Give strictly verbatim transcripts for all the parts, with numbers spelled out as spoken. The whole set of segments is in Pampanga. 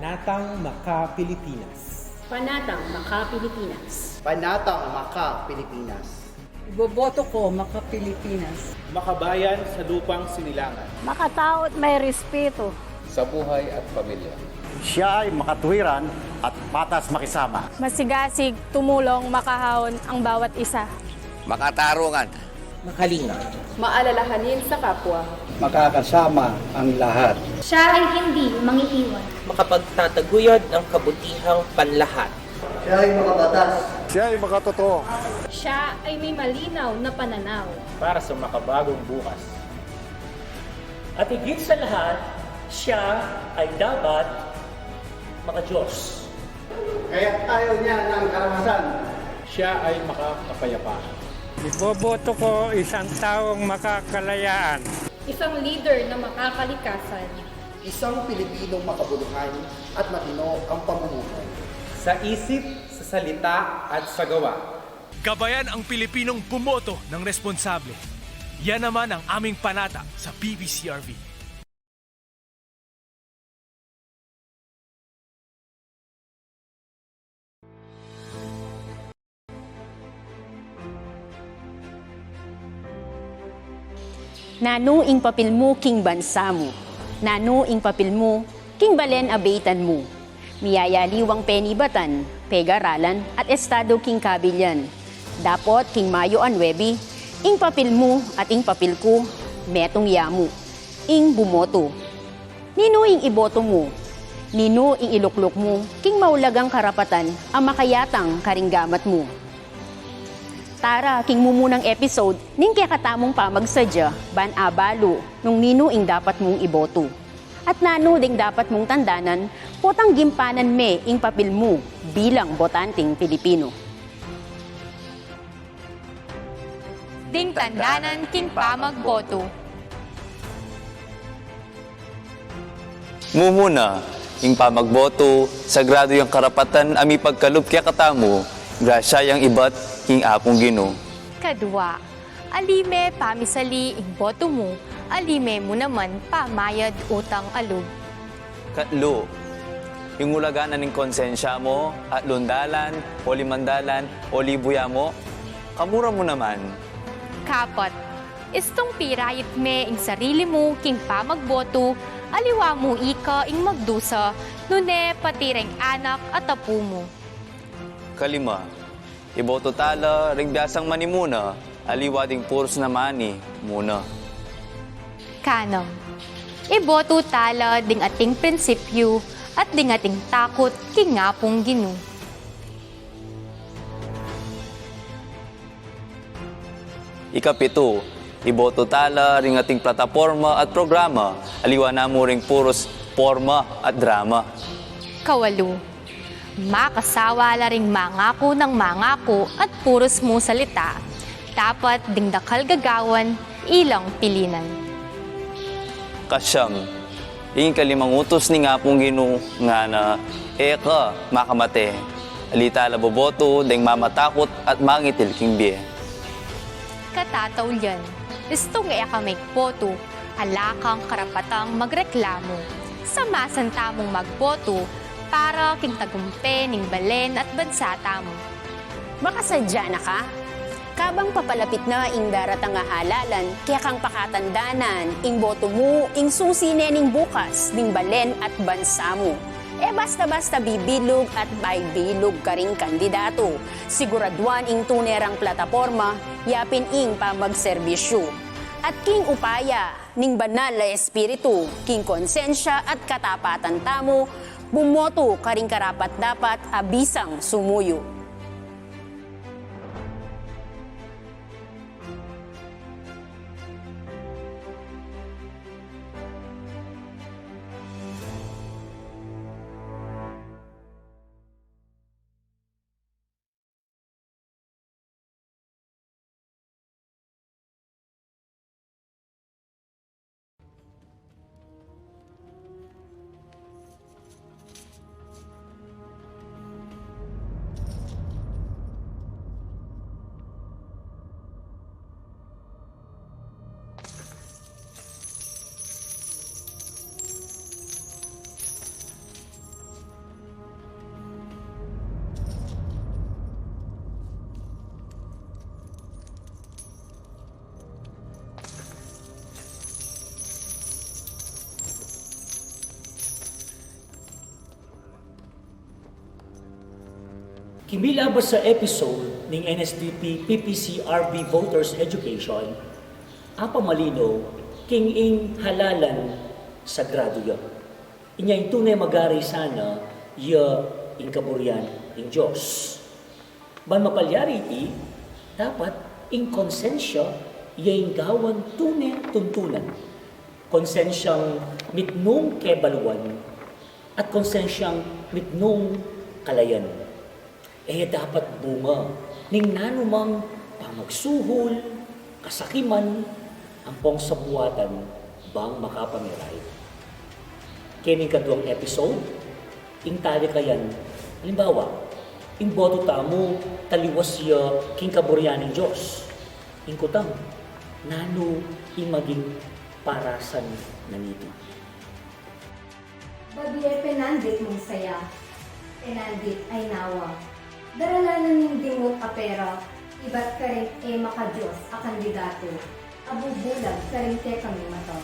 Panatang Maka-Pilipinas. Panatang Maka-Pilipinas. Panatang Maka-Pilipinas. Iboboto ko, Maka-Pilipinas. Makabayan sa lupang sinilangan. Makatao't may respeto. Sa buhay at pamilya. Siya ay makatwiran at patas makisama. Masigasig, tumulong, makahaon ang bawat isa. Makatarungan. Makalinga. Maalalahanin sa kapwa. Makakasama ang lahat. Siya ay hindi mangiiwan. Makapagtataguyod ng kabutihang panlahat. Siya ay makabatas. Siya ay makatotoo. Siya ay may malinaw na pananaw. Para sa makabagong bukas. At higit sa lahat, siya ay dapat maka-Diyos. Kaya tayo niya ng karamasan. Siya ay makakapayapaan. Iboboto ko isang taong makakalayaan. Isang leader na makakalikasan. Isang Pilipinong makabuluhan at matino ang pamumuno. Sa isip, sa salita, at sa gawa. Gabayan ang Pilipinong bumoto ng responsable. Yan naman ang aming panata sa P V C R V. Nanu ing papil mu king bansa mu? Nanu ing papil mu king balen a beitan mu? Miyayaliwang penibatan, pegaralan, at estado king kabilyan. Dapot king Mayo a nuebe, ing papil mu at ing papil ku, metung ya mu, ing bumoto. Ninu ing iboto mu? Ninu ing ilukluk mu king maulagang karapatan a makayatang karing gamat mu? Tara king mumunang episode ning kekatamung pamagsadya ban abalu nung ninu ing dapat mung iboto. At nanu ding dapat mung tandanan potang gimpanan me ing papil mu bilang botanting Pilipino. Ding tandanan king pamagboto. Mumuna, ing pamagboto, sagrado yang karapatan a mipagkalub kekatamu, grasya yang ibat king Apung Ginu. Kadwa, ali me pamisali ing boto mu, ali me mu naman pamayad utang a lub. Katlu, ing ulagan na ning konsensya mu, atlung dalan, o limang dalan, o libu ya mu, kamura mu naman. Kapat, istung pirayit me ing sarili mu king pamagboto, aliwa mu ika ing magdusa, nune pati reng anak at apu mu. Kalima, iboto tala ring biasang manimuna, aliwa ding purus na mani muna. Kanam, iboto tala ding ating prinsipyu at ding ating takut king Apung Ginu. Ikapitu, iboto tala ring ating plataporma at programa, aliwa na mu ring purus porma at drama. Kawalu, makasawa la ring mangaku nang mangaku at purus mu salita, dapat ding dakal gagawan, ilang pilinan. Kasyam, ing ikalimang utus ning Apung Ginu ngana, e ka makamate. Ali tala boboto deng mamatakut at mangitil king bie. Katataulian, istung e ka migboto, ala kang karapatang magreklamu. Samasan tamung magboto para king tagumpe ning balen at bansa tamu. Makasadya na ka? Kabang papalapit na ing daratang a halalan, kekang pakatandanan, ing boto mu ing susi ne ning bukas ning balen at bansa mu. E basta-basta bibilug at baibilug karing kandidatu. Siguraduan ing tune rang plataporma, yapin ing pamagserbisyu. At king upaya ning banal a espiritu, king konsensya at katapatan tamu, bumoto karing karapat-dapat a bisang sumuyu. King milabas a episode ning N S D P P P C R B Voters Education, apamalinug king ing halalan sagradu ya. Inya ing tune magari sana ya ing kaburian ning Dios. Ban mapalyari iti, dapat ing konsensya ya ing gawan tune tuntunan. Konsensyang mitmung kebaluan at konsensyang mitmung kalayan. E ya dapat bunga ning nanumang pamagsuhul, kasakiman, ampong sabuatan bang makapamiray. Kening kaduang episode, ing talikayan, alimbawa, ing boto tamu taliwas ya king kaburian ning Dios. Ing kutang, nanu ing maging parasan na niti? Babie penandit mung saya, penandit aynawa. Daralan na ning dimut a pera, ibat karing e maka-Dios a kandidato, a bubulag karing kekami mata.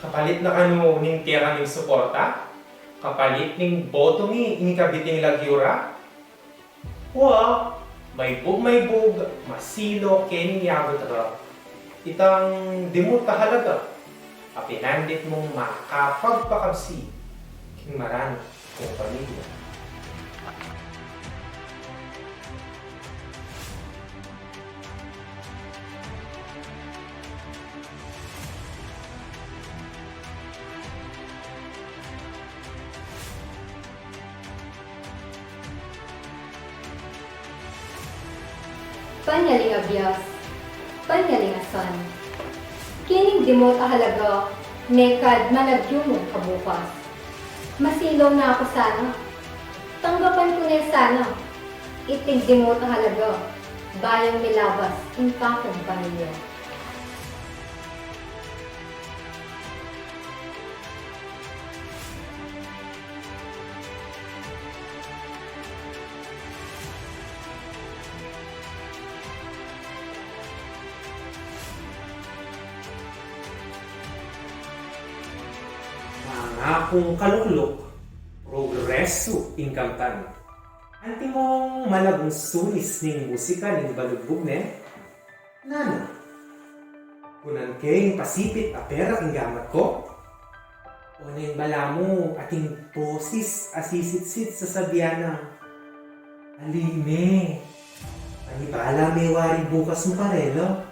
Kapalit na kanu ning kekaming suporta, kapalit ning boto mi ing kabiting lagyu ra, wa, maibug-maibug, masilu kening yabut ra. Itang dimut a halaga a penandit mung makapagpakabsi king maranu kung pamilya. Panyaling abias, panyaling asan. Kening dimut a halaga, mekad malagyu mung kabukas. Masilu na ku sana. Tanggapan ku ne sana iting dimut a halaga, bayang milabas ing kakung pamilya. Mangakung kalukluk, progresu ing kamtan. Antimong malagung sunis ning musika ning balugbug ne? Nanu, kunan ke ing pasipit a pera king gamat ku? O neng balamu ating bosis a sisitsit sasabian na, "Ali me, panibala me wari bukas mu karela."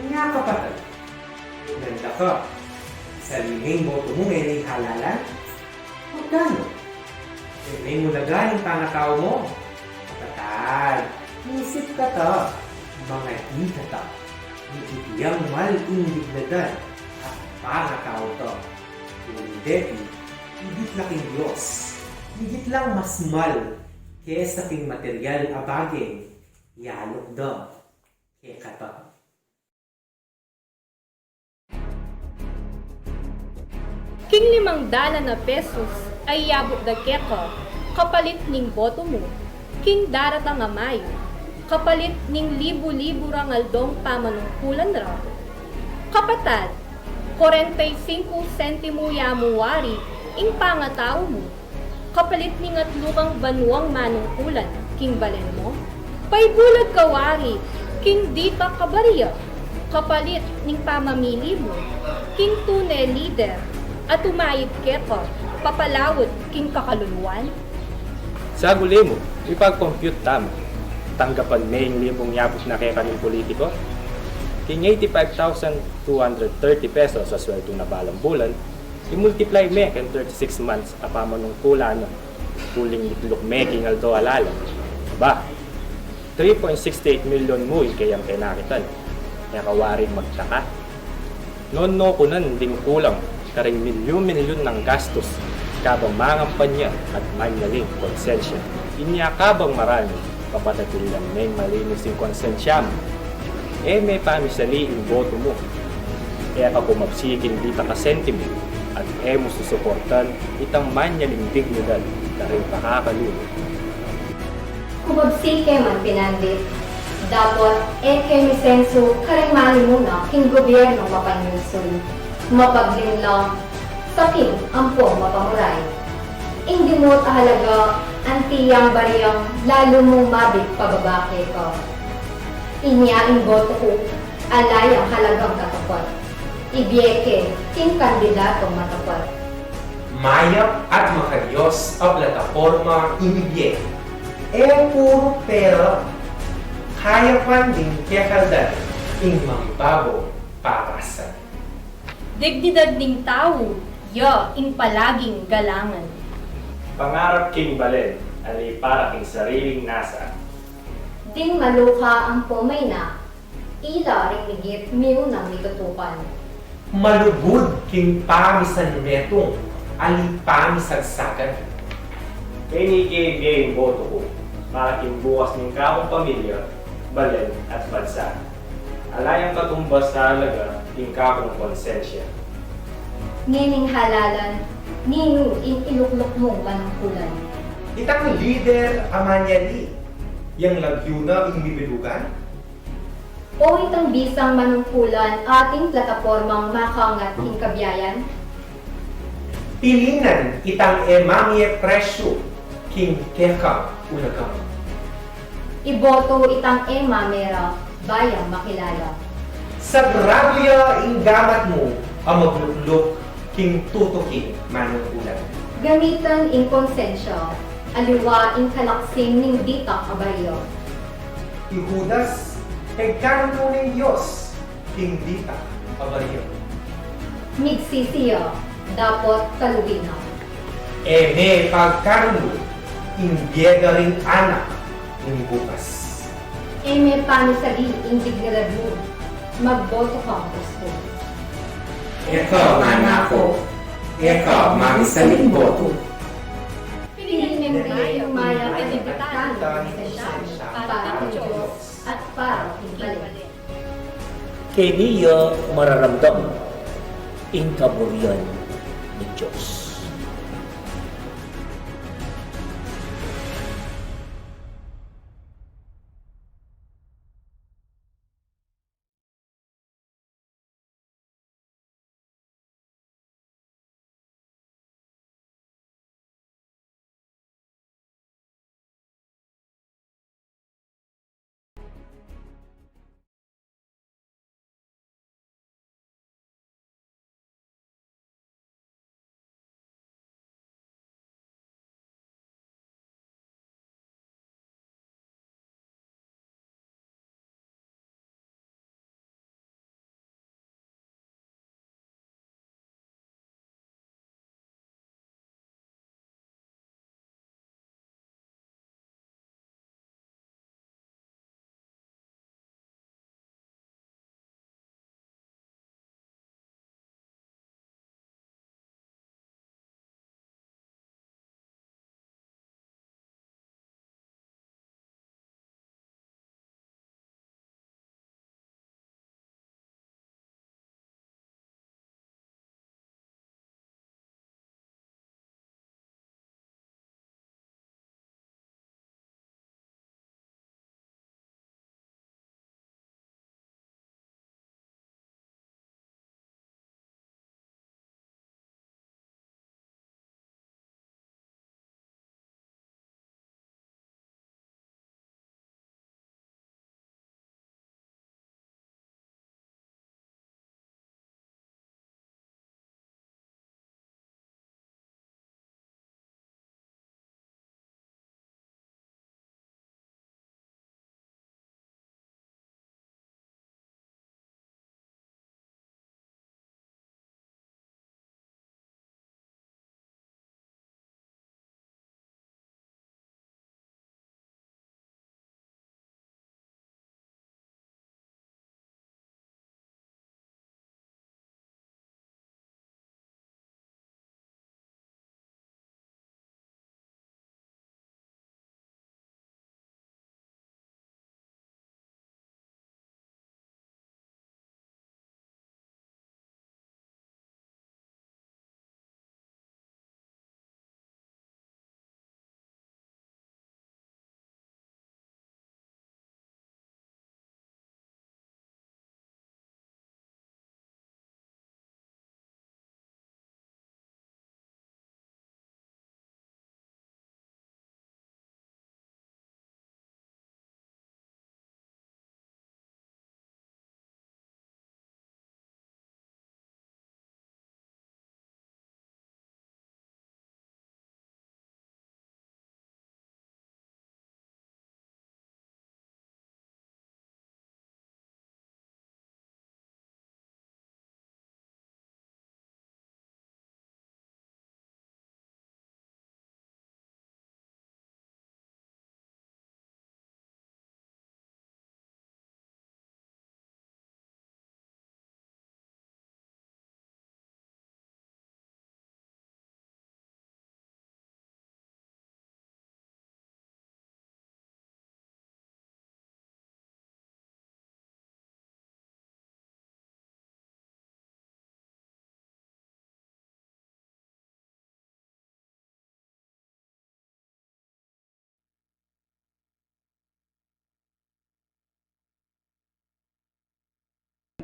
Nya kapatad, nanda ka, salin ing boto mu ngeni halalan? Magkanu? Ngeni mu lagan ing pangatau mu? Kapatad, isip ka ta, mangadi ka ta. Iti yang mal ing digdadan at pangatau ta. Uli deti, igit la king Dios, igit lang mas mal kesa king material a bage. Yaluk da kekata. King limang dalan a pesos a iyabut da keka kapalit ning boto mu king daratang a Mayo, kapalit ning libu-libu rang aldong pamanungkulan ra. Kapatad, kwarenta y singko sentimo ya mu wari ing pangatau mu, kapalit ning atlu kang banuang manungkulan king balen mu? Paibulag ka wari king ditak a baria, kapalit ning pamamili mu king tune lider a tumayip keka papalaut king kakaluluan? Saguli mu, ipag-compute tamu. Tanggapan me ing libung yabut na keka ning politiko? King eighty-five thousand two hundred thirty pesos a sweldu na balang bulan, i-multiply me king thirty-six months a pamanungkulan na, uling itluk me king aldo-alalan. Ba, three point six eight million mu ing keyang penakitan. E ka waring magtaka. Nonu ku nang ding kulang karing milyun-milyun nang gastus, kabang mangampanya at manyaling konsensya. Inya kabang marani, papadatil lang meng malinis ing konsensya mu. E me pamisali ing boto mu. E ka kumabsi king ditak a sentimo, at e mu susuportan itang manyaling dignidad karing pakakalulu. Kumabsi ke man pinandit, dapot e ke misensu karing manimuna king gobyernung mapanyusul, mapaglinlang, sapin ampong mapamuray. Ing dimut a halaga, anti yang bariyang lalu mung mabit pababa keka. Inya ing boto ku, ala yang halagang tatapat. Ibie ke king kandidatong matapat. Mayap at makadios a plataporma ing ibie. E puru pera, kayapan ding kekaldan ing mangibabong parasan. Dignidad ning tau, ya ing palaging galangan. Pangarap king balen, ali para king sariling nasa. Ding maluka ampong maina, ila ring migit miunang mitutukan. Malugud king pamisanmetung, ali pamisagsagan. Keni ke ibie ing boto ku, para king bukas ning kakung pamilya, balen at bansa. Ala yang katumbas a halaga ing kakung konsensya. Ngening halalan, ninu ing ilukluk mung manungkulan? Itang lider a manyali, yang lagyu na ing bibilugan? O itang bisang manungkulan ating platapormang makangat king kabiayan? Pilinan itang e mamie presyu king kekang ulagang. Iboto itang e mamera, ba yang makilala. Sagradu ya ing gamat mu a maglukluk king tutuking manungkulan. Gamitan ing konsensya, aliwa ing kalaksing ning ditak a barya. I Judas, pegkarun mu ning Dios king ditak a barya. Migsisi ya, dapot kalugi na. E me pagkarun mu ing bie da ring anak ning bukas. E me pamisali ing dignidad mu, magboto kang gustu. E ka manako, e ka mamisaling boto. Pili me mayap a dignidad, konsensya, para king Dios at para king balen. Keni ya mararamdam ing kaburian ning Dios.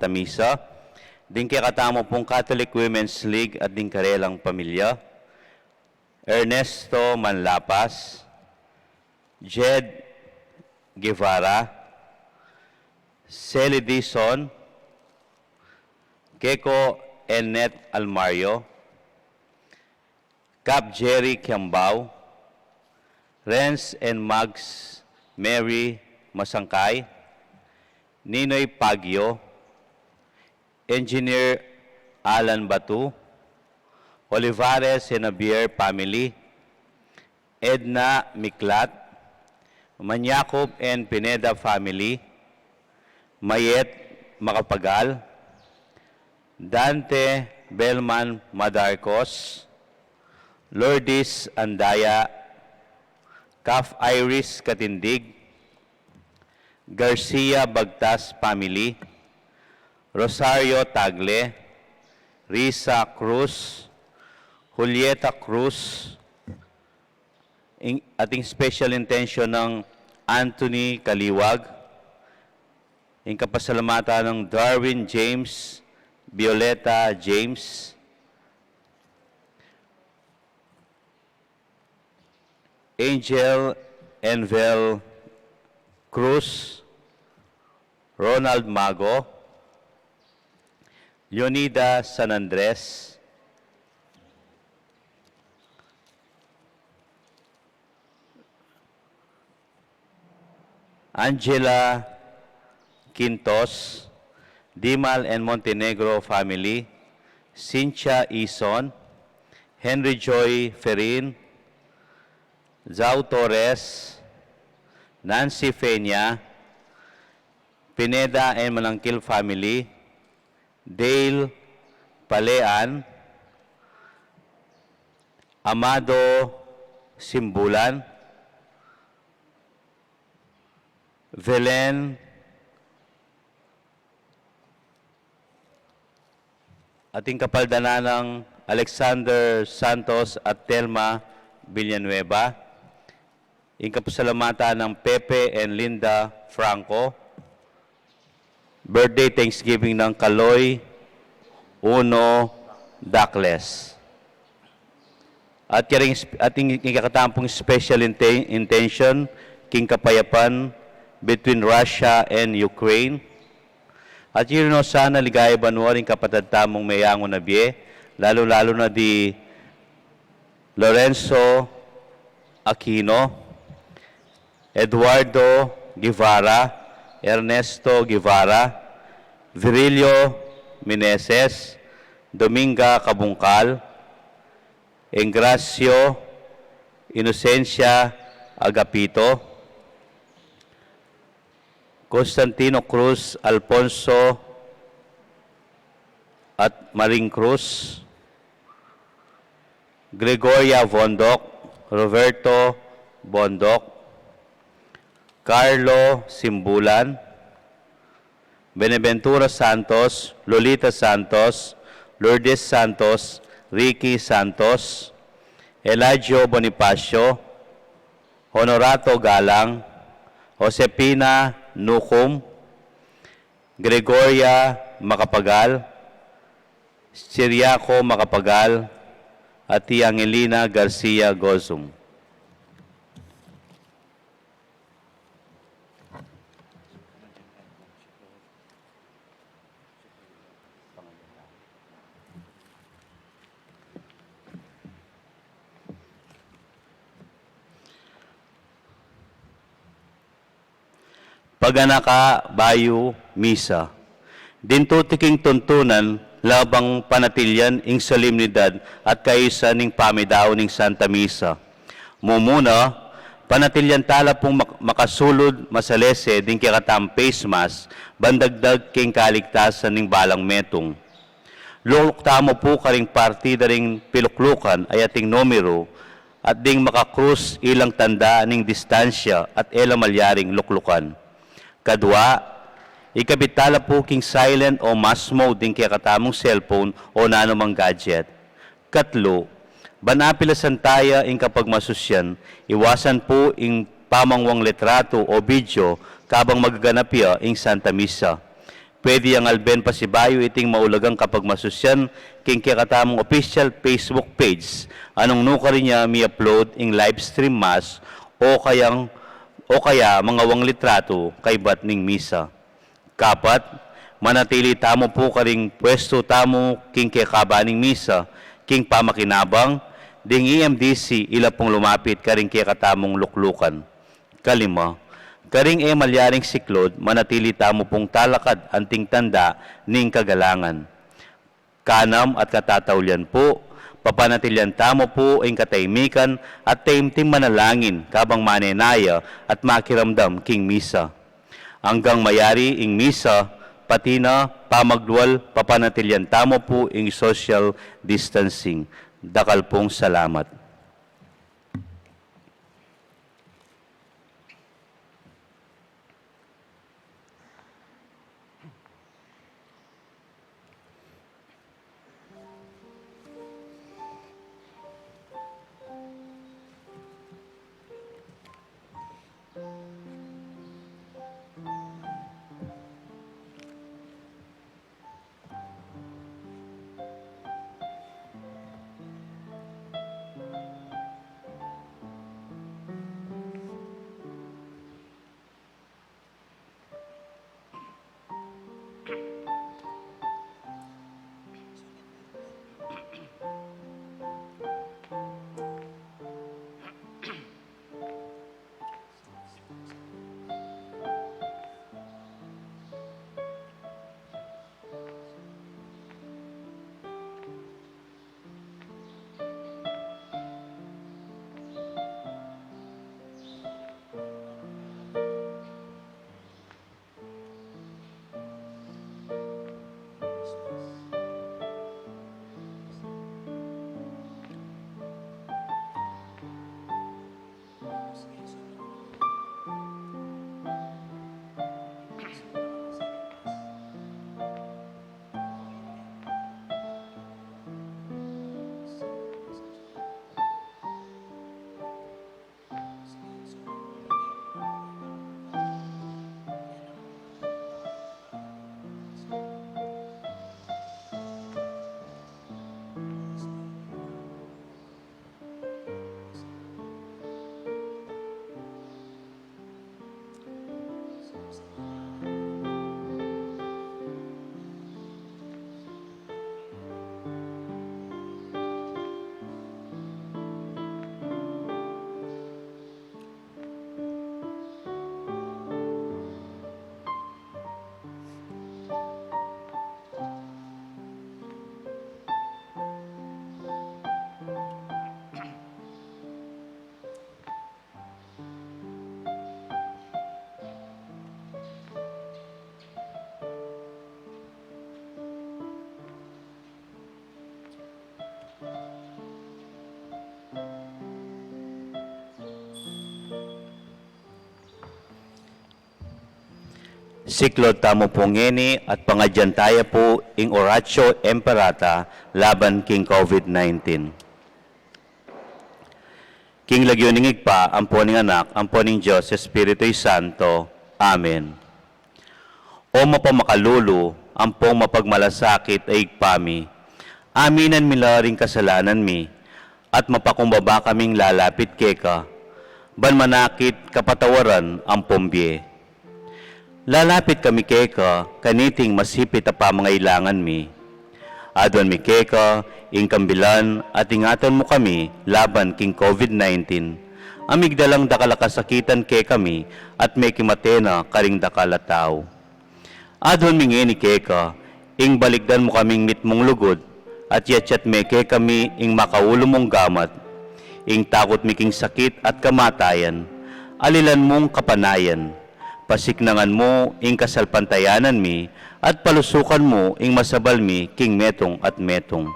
Santa Misa, ding kekatamu pung Catholic Women's League at ding karelang pamilya, Ernesto Manlapas, Jed Guevara, Sally Dizon, Keko Ennet Almario, Kap Jerry Kiambao, Renz and Mags Mary Masangkay, Ninoy Pagyo, Engineer Alan Batu, Olivares and Javier family, Edna Miklat, Manyakup and Pineda family, Mayet Macapagal, Dante Belman Madarcos, Lourdes Andaya, Kap Iris Katindig, Garcia Bagtas family, Rosario Tagle, Risa Cruz, Julieta Cruz, ing-, ating special intention ng Anthony Kaliwag, ing kapasalamatan ng Darwin James, Violeta James, Angel Envel Cruz, Ronald Mago, Leonida San Andres, Angela Quintos, Dimal and Montenegro family, Cynthia Ison, Henry Joy Ferrin, Zau Torres, Nancy Feña, Pineda and Manangkil family, Dale Palean, Amado Simbulan, Velen, ating kapaldanan ng Alexander Santos at Telma Villanueva, ing kapasalamatan ng Pepe and Linda Franco, birthday Thanksgiving ng Kaloy Uno Dakles. At karing sp-, at ing, ing kekatamu pung special inten-, intention, king kapayapan between Russia and Ukraine. At yu no sana ligaya banua ring kapatad tamung meyangu na bie, lalu-lalu na di Lorenzo Aquino, Eduardo Guevara, Ernesto Guevara, Virilio Meneses, Dominga Cabungcal, Engracio Inocencia Agapito, Constantino Cruz, Alfonso at Maring Cruz, Gregoria Bondoc, Roberto Bondoc, Carlo Simbulan, Benaventura Santos, Lolita Santos, Lourdes Santos, Ricky Santos, Elijio Bonifacio, Honorato Galang, Josefina Nucum, Gregoria Macapagal, Ciriaco Macapagal, at i Angelina Garcia Gozum. Paganaka bayu misa. Ding tutuking tuntunan, labang panatilian ing solemnidad at kaayusan ning pamidaun ning Santa Misa. Mumuna, panatilian tala pung mak-, makasulud masalese ding kekatamung face mask, ban dagdag king kaligtasan ning balang metung. Lukluk tamu pu karing parti da ring piluklukan a ating numeru, at ding makakrus ilang tanda ning distansya at e la malyaring luklukan. Kadwa, ikabit tala pu king silent o mask mode ding kekatamung cellphone o nanumang gadget. Katlu, ban apilasan taya ing kapagmasusyan, iwasan pu ing pamangwang litratu o video kabang magaganap ya ing Santa Misa. Pwede yang alben pasibayu iting maulagang kapagmasusyan king kekatamung official Facebook page, anung nukarin ya mi-upload ing live stream mass o kayang, o kaya mangawang litratu kaybat ning misa. Kapat, manatili tamu pu karing pwestu tamu king kekaba ning misa, king pamakinabang, ding E M D C ila pung lumapit karing kekatamung luklukan. Kalima, karing e malyaring siklud, manatili tamu pung talakad anting tanda ning kagalangan. Kanam at katataulian pu, papanatilian tamu pu ing katahimikan at taimtim manalangin kabang manenaya at makiramdam king misa. Anggang mayari ing misa, pati na pamagdual, papanatilian tamu pu ing social distancing. Dakal pung salamat. Siklod tamu pu ngeni at pangadyan taya pu ing Oratio Imperata laban king COVID nineteen. King lagyu ning Ibpa, ampo ning Anak, ampo ning Dios Espiritu Santo. Amen. O mapamakalulu, ampong mapagmalasakit a Ibpa mi, aminan mi la ring kasalanan mi, at mapakumbaba kaming lalapit keka, ban manakit kapatawaran ampong bie. Lalapit kami keka, kaniting masipit a pamangailangan mi. Aduan mi keka, ing kambilan, at ingatan mu kami, laban king COVID nineteen. A migdalang dakal a kasakitan kekami, at mekimate na karing dakal a tau. Aduan mi ngeni keka, ing balikdan mu kaming mitmung lugud, at yatyat me kekami ing makaulu mung gamat, ing takut mi king sakit at kamatayan, alilan mung kapanayan, pasiknangan mu ing kasalpantayanan mi, at palusukan mu ing masabal mi king metung at metung.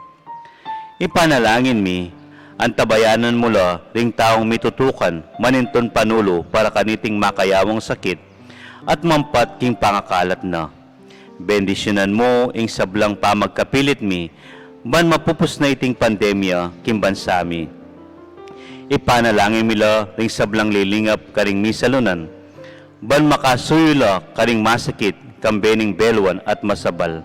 Ipanalangin mi, antabayanan mu la ring taung mitutukan manintun panulu para kaniting makayawang sakit at mampat king pangakalat na. Bendisyunan mu ing sablang pamagkapilit mi, ban mapupus na iting pandemya king bansa mi. Ipanalangin mi la ring sablang lilingap karing misalunan, ban makasuyu la karing masakit, kambe ning beluan at masabal.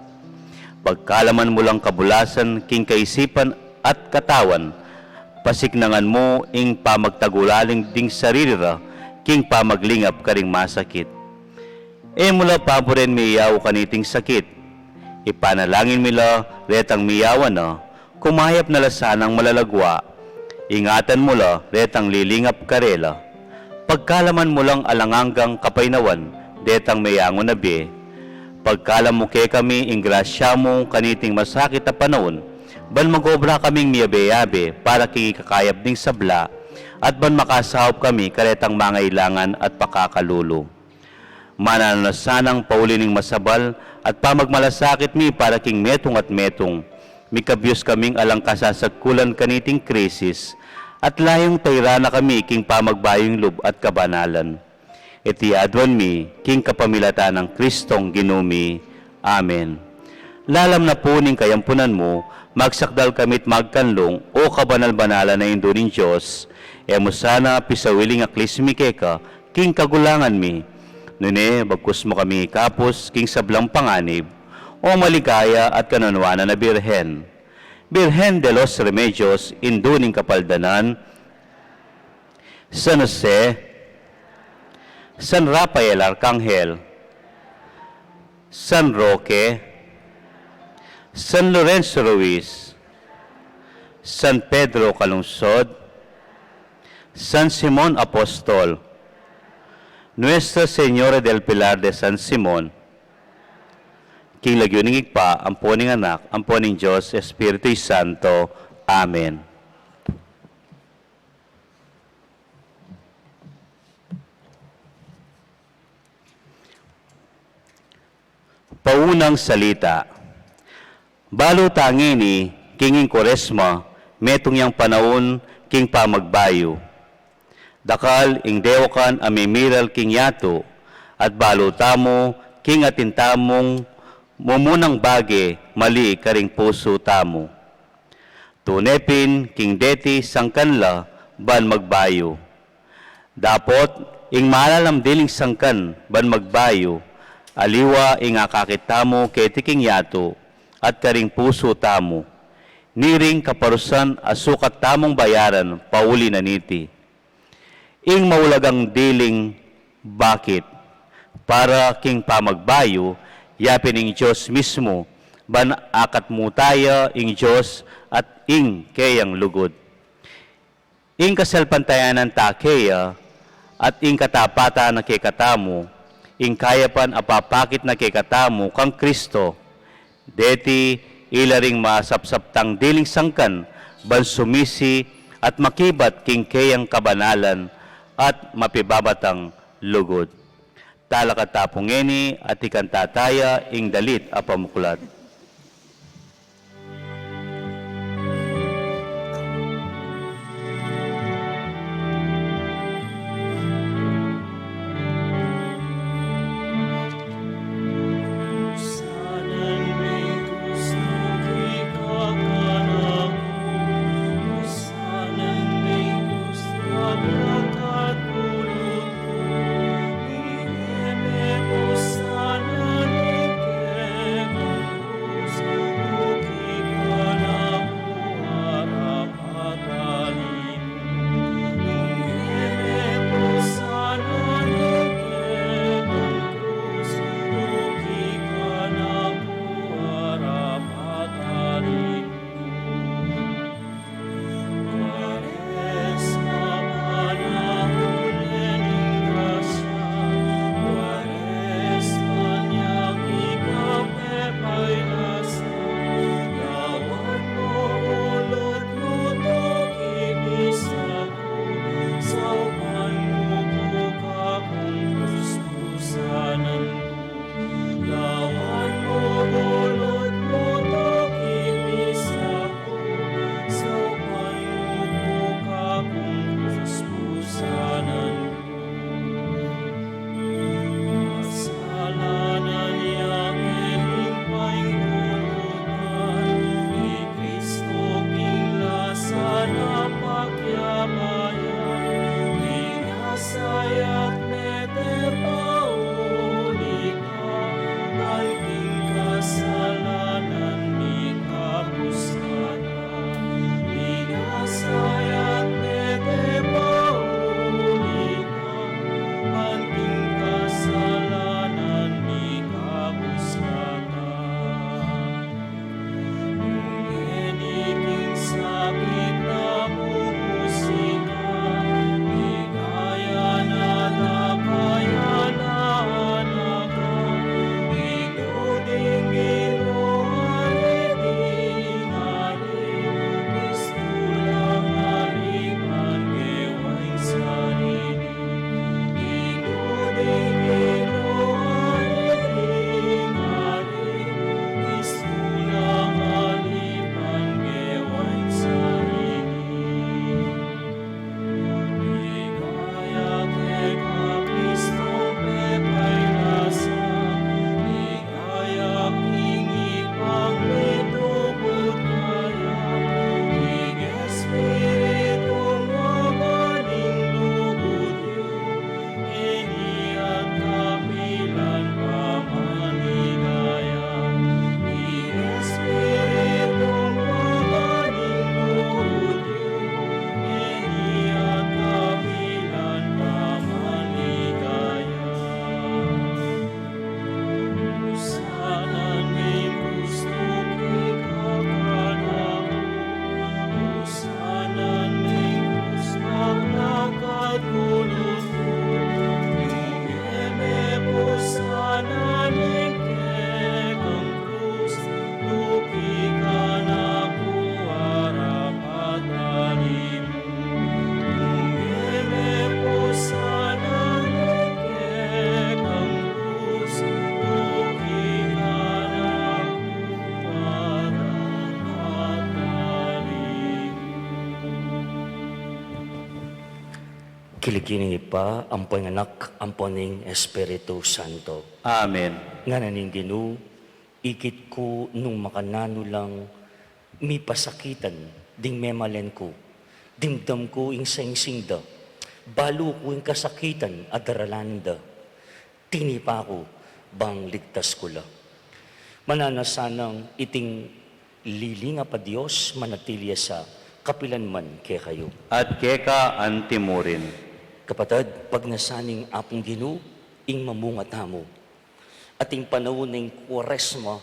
Pagkalaman mu lang kabulasan king kaisipan at katawan, pasiknangan mu ing pamagtagulaling ding sarili ra king pamaglingap karing masakit. E mu la paburen miyaw kaniting sakit. Ipanalangin mi la retang miyawan na, kumayap na la sanang malalagwa. Ingatan mu la retang lilingap karela. Pagkalaman mu lang alang anggang kapaynawan detang meyangu na bie. Pagkalam mu kekami ing grasya mu kaniting masakit a panaun, ban magobra kaming miyabe-yabe para king ikakayap ding sabla, at ban makasaup kami karetang mangailangan at pakakalulu. Mananu na sanang pauli ning masabal at pamagmalasakit mi para king metung at metung. Mikabyus kaming alang kasasagkulan kaniting krisis, at layung tairan na kami king pamagbayung lub at kabanalan. Iti aduan mi king kapamilatan nang Kristong Ginu mi. Amen. Lalam na pu ning kayampunan mu, magsakdal kami't magkanlung, O kabanal-banalan a Indu ning Dios, e mu sana pisawili ing aklis mi keka king kagulangan mi. Nune, bagkus mu kami ikapus king sablang panganib, O maligaya at kanunwanan a Birhen, Birhen de los Remedios, Indu ning Kapaldanan, San Jose, San Rafael Arkanghel, San Roque, San Lorenzo Ruiz, San Pedro Calungsod, San Simon Apostol, Nuestra Señora del Pilar de San Simon, king lagyu ning Ibpa, ampo ning Anak, ampo ning Dios Espiritu Santo. Amen. Paunang salita. Balu ta ngeni king ing Kuaresma, metung yang panaun king pamagbayu. Dakal ing dewakan a mimiral king yatu, at balu tamu king atin tamung mumunang bage mali karing pusu tamu. Tune pin king deti sangkan la ban magbayu. Dapot ing malalam diling sangkan ban magbayu, aliwa ing akakit tamu keti king yatu at karing pusu tamu. Niring kaparusan a sukat tamung bayaran pauli na niti. Ing maulagang diling bakit para king pamagbayu, yapin ing Dios mismu ban akatmu ta ya ing Dios at ing keyang lugud. Ing kasalpantayanan ta keya at ing katapatan na kekatamu, ing kayapan a papakit na kekatamu kang Kristo. Deti ila ring masapsap tang diling sangkan ban sumisi at makibat king keyang kabanalan at mapibabatang lugud. Talakad ta pu ngeni at ikanta taya ing dalit a pamuklat. King lagyu ning Ibpa, ampo ning Anak, ampo ning Espiritu Santo. Amen. Ngana ning Ginu, ikit ku nung makananu lang mipasakitan ding memalen ku, dimdam ku ing singsing da, balu ku ing kasakitan a daralan da. Tinipa ku bang ligtas ku la. Mananu sanang iting liling a pa Dios, manatili ya sa kapilan man kekayu. At keka antimurin. Kapatad, pagnasan ning Apung Ginu ing mamunga tamu. At ing panaun ning Kuaresma,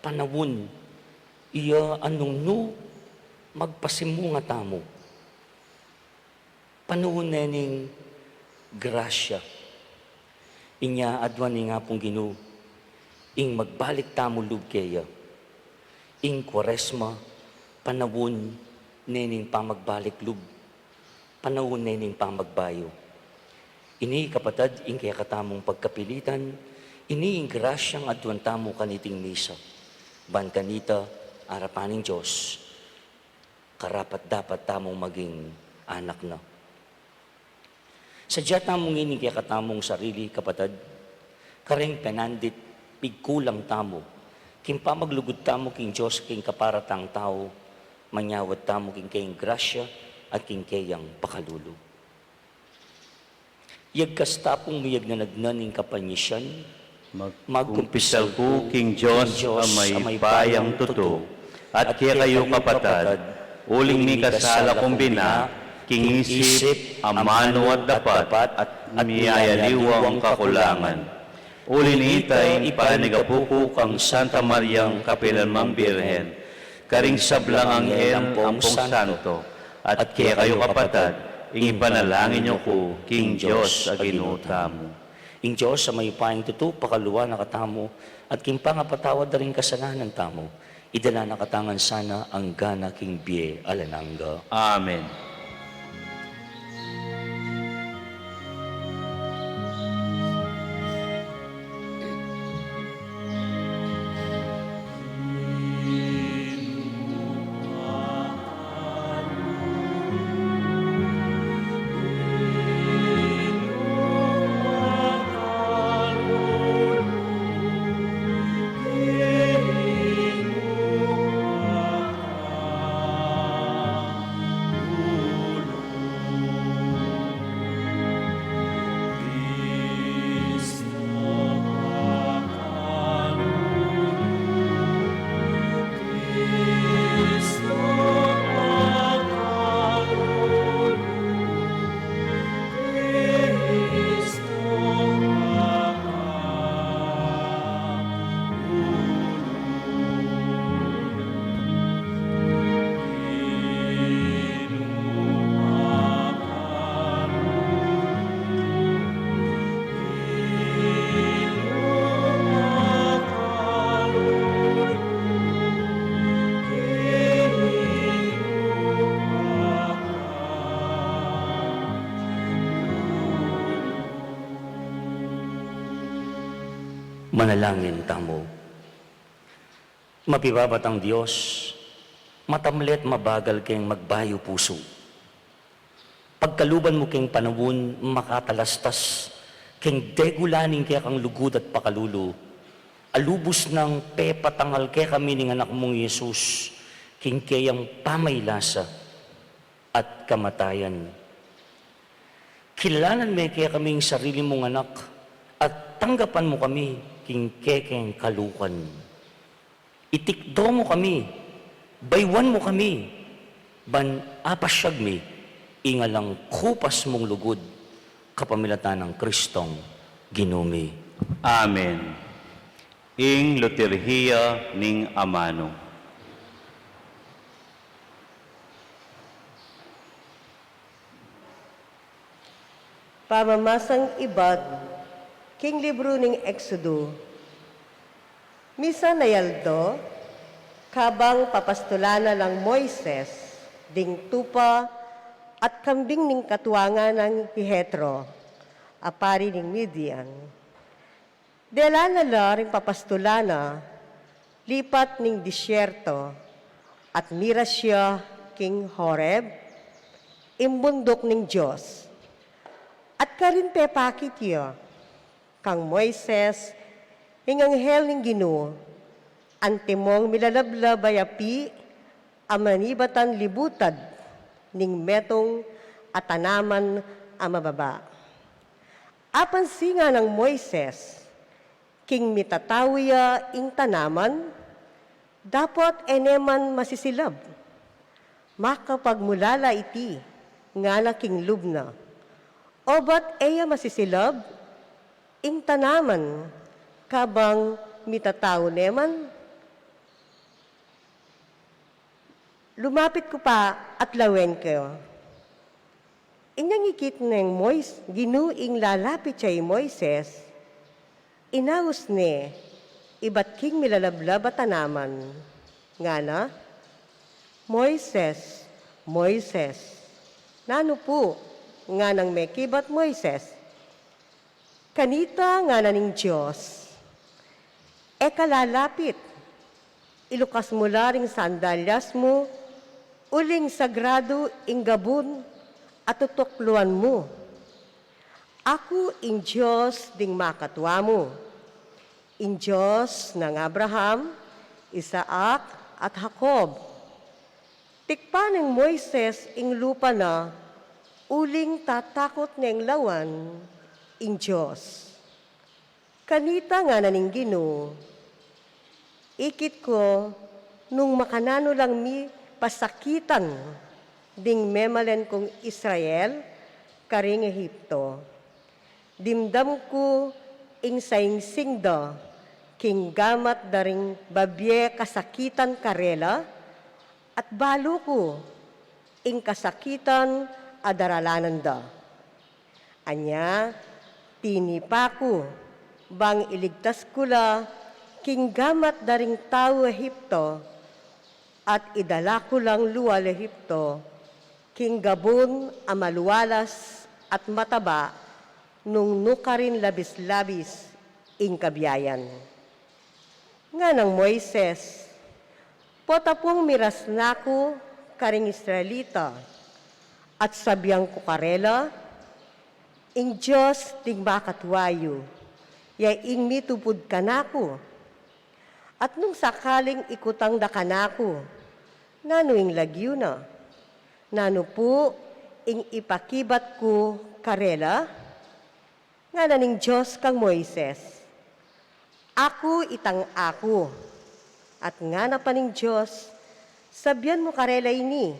panaun iya a nung nu magpasimunga tamu. Panaun ne ning grasya. Inya aduan ning Apung Ginu ing magbalik tamu lub keya. Ing Kuaresma, panaun ne ning pamagbalik lub, panaun ne ning pamagbayu. Ini, kapatad, ing kekatamung pagkapilitan, ini ing grasyang aduan tamu kaniting misa. Ban kanita, arapan ning Dios, karapat-dapat tamung maging anak na. Sadya tamu ngeni ing kekatamung sarili, kapatad, kareng penandit, pigkulang tamu king pamaglugud tamu king Dios, king kaparatang tau, manyawad tamu king keyang grasya at king keyang pakalulu. Yagkas ta pung miyagnanagnan ing kapanyisian, magkumpisal ku king Dios a mayupayang tutu, at kekayu, kapatad, uling mikasala kung bina king isip, amanu at dapat, at miyayaliwang kakulangan. Uli nita, ing panigapu ku kang Santa Mariang kapilan mang Birhen, karing sablang anghel ampong santo, at kekayu, kapatad, ing ipanalangin yu ku king Dios a Ginu tamu. Ing Dios a mayupayang tutu, pakaluan na katamu, at king pangapatawad da ring kasalanan tamu, idala na katamu ngan sana angga na king bie alang angga. Amen. Manalangin tamu. Mapibabatang Dios, matamlet mabagal keng magbayu pusu. Pagkaluban mu keng panaun makatalastas keng degulan ning kekang lugud at pakalulu, a lubus nang pepatangal kekami ning Anak mung Jesus, king keyang pamailasa at kamatayan. Kilalanan me kekami ing sarili mung Anak, at tanggapan mu kami king kekeng kalukan. Itikdo mu kami, bayuan mu kami, ban apasyag mi ing alang kupas mung lugud, kapamilatan nang Kristong Ginu mi. Amen. Ing Liturhiya ning Amanu. Pamamasang ibat king libru ning Exodo. Misan a aldo, kabang papastulan na nang Moises ding tupa at kambing ning katuangan nang i Jetro, a pari ning Midian. Dela na la ring papastulan na lipat ning disyerto, at miras ya king Horeb, ing bunduk ning Dios. At karin pepakit ya kang Moises ing anghel ning Ginu, antimong milalablab a api a manibatan libutad ning metung a tanaman a mababa. Apansin na nang Moises, king mitatau ya ing tanaman, dapot e ne man masisilab. Makapagmulala iti, ngana king lub na. Obat e ya masisilab ing tanaman, kabang mitatau ne man? Lumapit ku pa at lawen ku. Inyang ikit neng Mois-, Ginu ing lalapit ya i Moises, inaus ne ibat king milalablab a tanaman. Ngana, "Moises, Moises." "Nanu pu?" nganang mekibat Moises. "Kanita," ngana ning Dios, "e ka lalapit. Ilukas mu la ring sandalyas mu uling sagradu ing gabun a tutukluan mu. Aku ing Dios ding makatua mu, ing Dios nang Abraham, Isaac, at Jacob." Tikpan neng Moises ing lupa na uling tatakut neng lawan ing Dios. "Kanita," ngana ning Ginu, "ikit ku nung makananu lang mi pasakitan ding memalen kung Israel karing Egipto. Dimdam ku ing saingsing da king gamat da ring babie kasakitan karela, at balu ku ing kasakitan a daralanan da. Anya, tinipa ku bang iligtas ku la king gamat da ring tau Egipto, at idala ku lang lual Egipto king gabun a malualas at mataba, nung nukarin labis-labis ing kabiayan." Nganang Moises, "Pota pung miras na ku karing Israelita, at sabian ku karela, 'Ing Dios ding makatua yu, ya ing mitubud kanaku.' At nung sakaling ikutang da kanaku, 'Nanu ing lagyu na? Nanu pu ing ipakibat ku karela?' Ngana ning Dios kang Moises, 'Aku itang aku.' At ngana pa ning Dios, 'Sabian mu karela ini,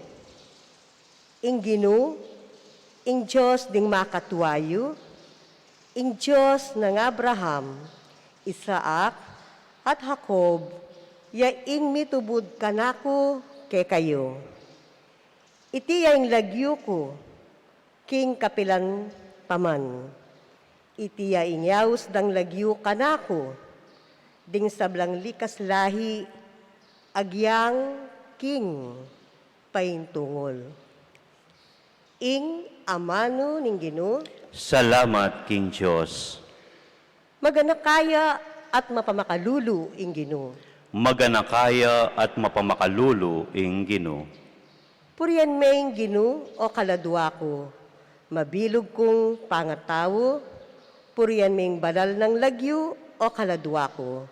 'Ing Ginu, ing Dios ding makatua yu, ing Dios nang Abraham, Isaac, at Jacob, ya ing mitubud kanaku kekayu. Iti ya ing lagyu ku king kapilan pa man. Iti ya ing yaus dang lagyu kanaku ding sablang likas lahi agyang king paintungul.'" Ing amanu ning Ginu. Salamat king Dios. Maganaka ya at mapamakalulu ing Ginu. Maganaka ya at mapamakalulu ing Ginu. Purian me ing Ginu, o kaladua ku, mabilug kung pangatau, purian me ing banal nang lagyu, o kaladua ku.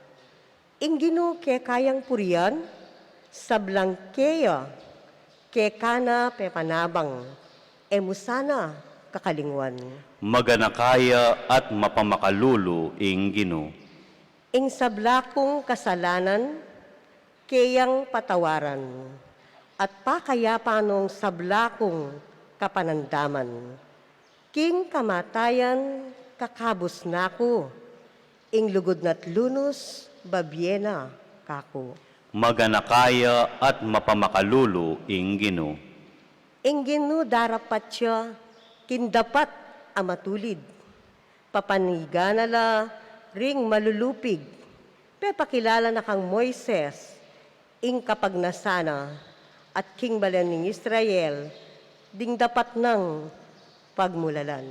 Ing Ginu keka yang purian, sablang keya keka na pepanabang, e mu sana kakalingwan. Maganaka ya at mapamakalulu ing Ginu. Ing sabla kung kasalanan keyang patawaran, at pakayapan nong sabla kung kapanandaman. King kamatayan kakabus na ku, ing lugud na't lunus babie na kaku. Maganaka ya at mapamakalulu ing Ginu. Ing Ginu darapat ya king dapat a matulid. Papanigan na la ring malulupig. Pepakilala na kang Moises ing kapagnasan na, at king balen ning Israel ding dapat nang pagmulalan.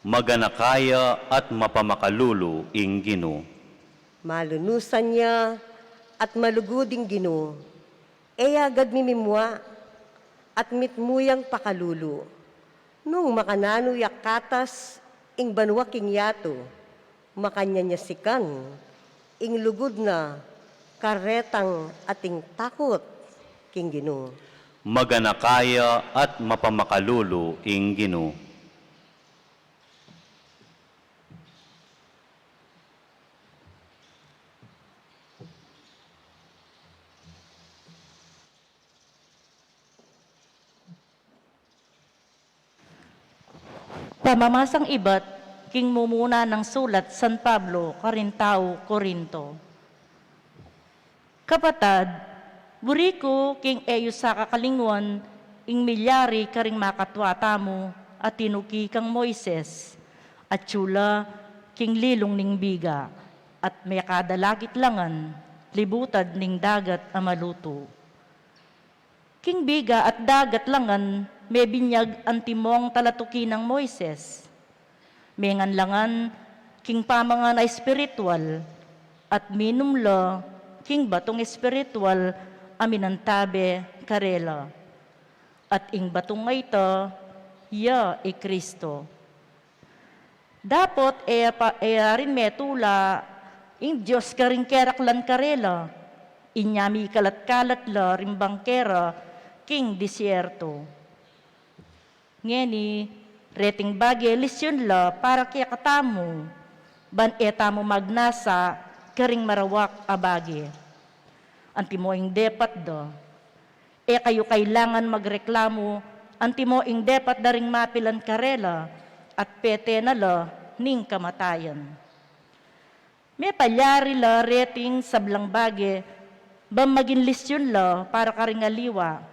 Maganaka ya at mapamakalulu ing Ginu. Malunusan ya at malugud ing Ginu. E ya agad mimimua at mitmu yang pakalulu. Nung makananu ya katas Ing banua king yatu, makanyan ya sikan, ing lugud na karetang ating takut king Ginu. Maganaka ya at mapamakalulu ing Ginu. Pamamasang ibat king mumuna nang sulat San Pablo karing tau Corinto. Kapatad, buri ku king e yu sa kakalingwan ing milyari karing makatua tamu a tinuki kang Moises, atyu la king lilung ning biga, at mekadalakit la ngan libutad ning dagat a malutu. King biga at dagat la ngan mebinyag antimong talatuki nang Moises. Mengan la ngan king pamangan a espiritual, at minum la king batung espiritual a minantabe karela. At ing batung a ita, ya i Kristo. Dapot e pa, e ya rin metula ing Dios karing keraklan karela, inya mikalat-kalat la ring bangkera king desierto. Ngeni, reting bage lisyun la para kekatamu, ban e tamu magnasa karing marawak a bage. Antimo ing depat da. E kayu kailangan magreklamu, antimo ing depat da ring mapilan karela, at pete na la ning kamatayan. Mepalyari la reting sablang bage, ban maging lisyun la para karing aliwa,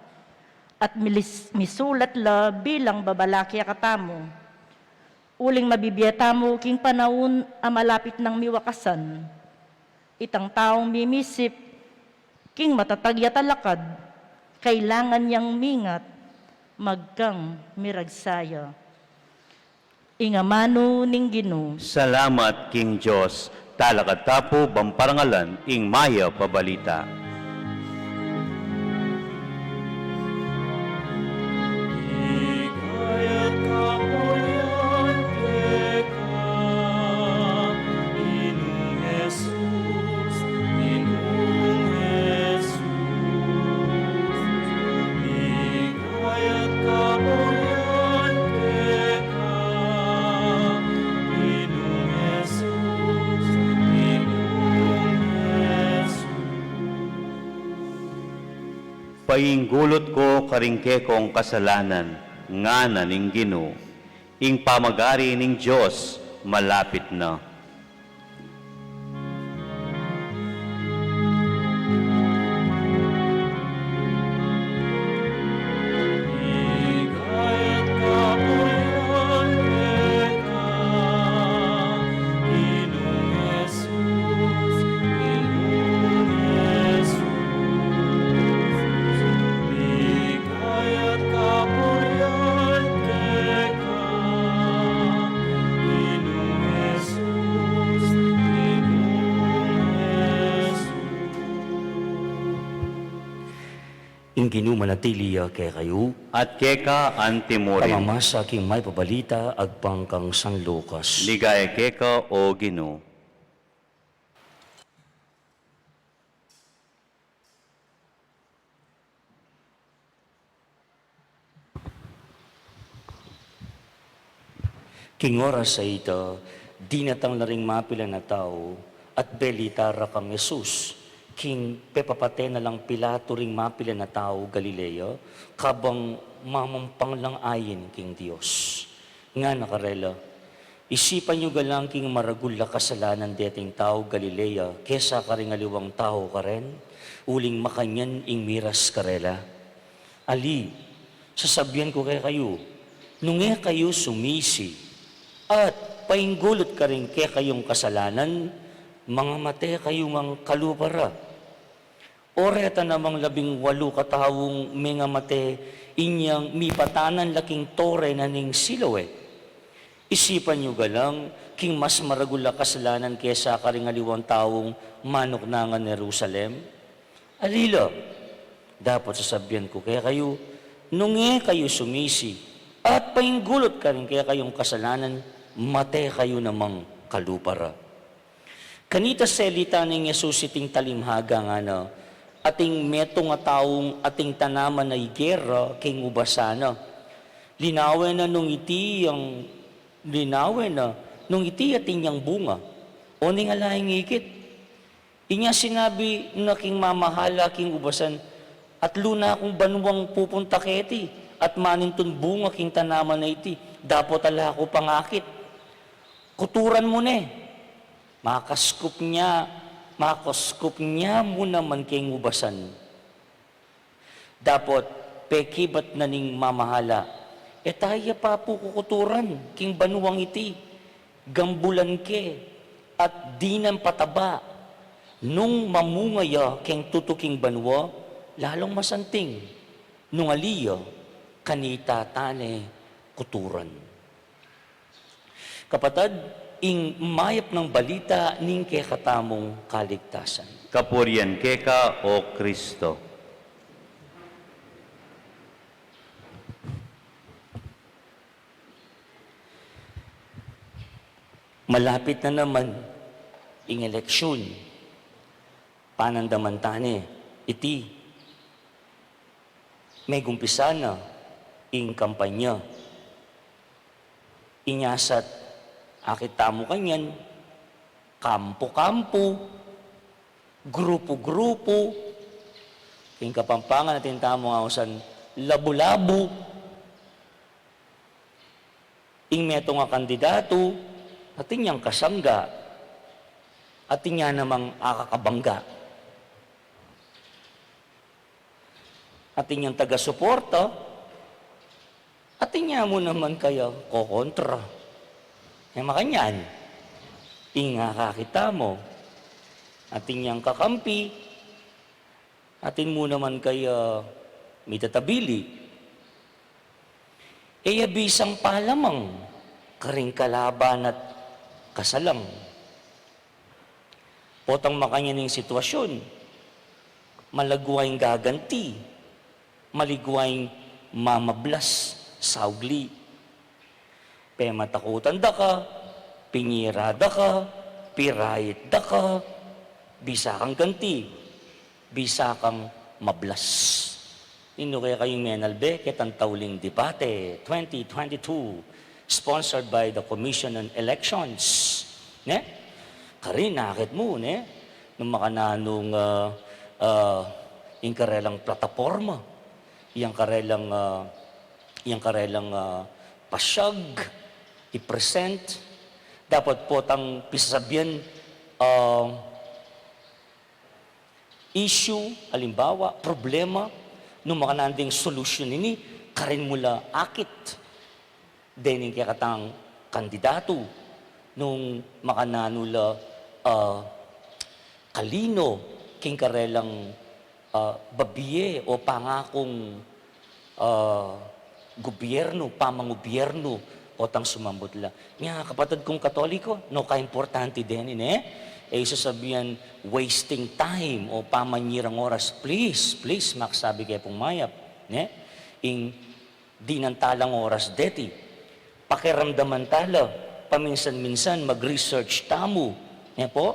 at milis-, misulat la bilang babala kekatamu. Uling mabibie tamu king panaun a malapit nang miwakasan. Itang taung mimisip king matatag ya talakad, kailangan yang mingat, magkang miragsa ya. Ing amanu ning Ginu. Salamat king Dios. Talakad ta pu ban parangalan ing mayap a balita. Painggulut ku karing kekong kasalanan, ngana ning Ginu, ing pamagari ning Dios malapit na. Ing Ginu manatili ya kekayu. At keka antimurin. Pamamasa king mayap a balita agpang kang San Lucas. Ligaya keka, O Ginu. King oras a ita, dinatang la ring mapilan a tau, at belita ra kang Jesus, king pepapate na lang Pilato ring mapilan a tau Galilea, kabang mamumpang lang ayin king Dios. Ngana karela, isipan yu galang king maragul a kasalanan deting tau Galilea kesa karing aliwang tau karen, uling makanyan ing miras karela. Ali, sasabian ku kekayu, nung e kayu sumisi, at painggulut karing kekayung kasalanan, mangamate kayu ngang kalupa ra. O reta namang labing walu kataung mengamate inyang mipatanan la king tore na ning Siloe. Isipan yu galang king mas maragul a kasalanan kesa karing aliwang taung manuknangan Jerusalem? Ali la, dapot sasabian ku kekayu, nung e kayu sumisi, at painggulut karing kekayung kasalanan, Mate kayu namang kalupa ra. Kanita selita neng Jesus iting talimhaga ngana, ating metung a taung ating tanaman a igera king ubasan na. Linawen na nung iti yang, linawen na nung iti atin yang bunga. O ning ala ing ikit. Inya sinabi na king mamahala king ubasan, "Atlu na kung banuang pupunta keti, at manintun bunga king tanaman a iti, dapot ala ku pangakit. Kuturan mu ne." Makaskup nya, makaskup nya mu naman king ubasan. Dapot pekibat na ning mamahala, "E ta ya pa pu kukuturan king banuang iti, gambulan ke, at dinan pataba. Nung mamunga ya keng tutuking banua, lalung masanting. Nung ali ya, kanita ta ne kuturan." Kapatad, ing mayap nang balita ning kekatamung kaligtasan. Kapurian keka, O Kristo. Malapit na naman ing eleksyon. Panandaman ta ne iti. Megumpisa na ing kampanya. Inya sa akit tamu kanyan, kampu-kampu, grupu-grupu, king Kapampangan atin tamung ausan, labu-labu. Ing metung a kandidatu, atin yang kasangga, atin ya namang akakabangga. Atin yang taga-suporta, atin ya mu naman kaya kokontra. E makanyan, ing akakit tamu, atin yang kakampi, atin mu naman kaya mitatabili. E ya bisang palamang karing kalaban at kasalang. Potang makanyan ing sitwasyun, malagwa ing gaganti, maligwa ing mamablas saugli. Pematakutan da ka, pinyira da ka, pirait da ka, bisa kang ganti, bisa kang mablas. Ninu kekayung menalbe ketang tauling debate twenty twenty-two, sponsored by the Commission on Elections? Ne? Karin, akit mu, ne? Nung makananu ing, ah, ah, ing karelang plataporma, ing karelang, ah, ing karelang, ah, pasyag, i-present, dapat potang pisasabian, ah, issue, alimbawa, problema, nung makananu ding solusyon ini, karin mu la akit dening kekatang kandidatu, nung makananu la, ah, kalino king karelang, ah, babie o pangakung ah, gubyernu, pamangubyernu, potang sumambut la. Nya, kapatad kung Katoliko, nu ka importante deni, ne? E yu sasabian wasting time o pamanyirang oras. Please, please, maksabi ke pung mayap, ne? Ing dinan talang oras deti. Pakiramdaman tala, paminsan-minsan mag-research tamu, ne po?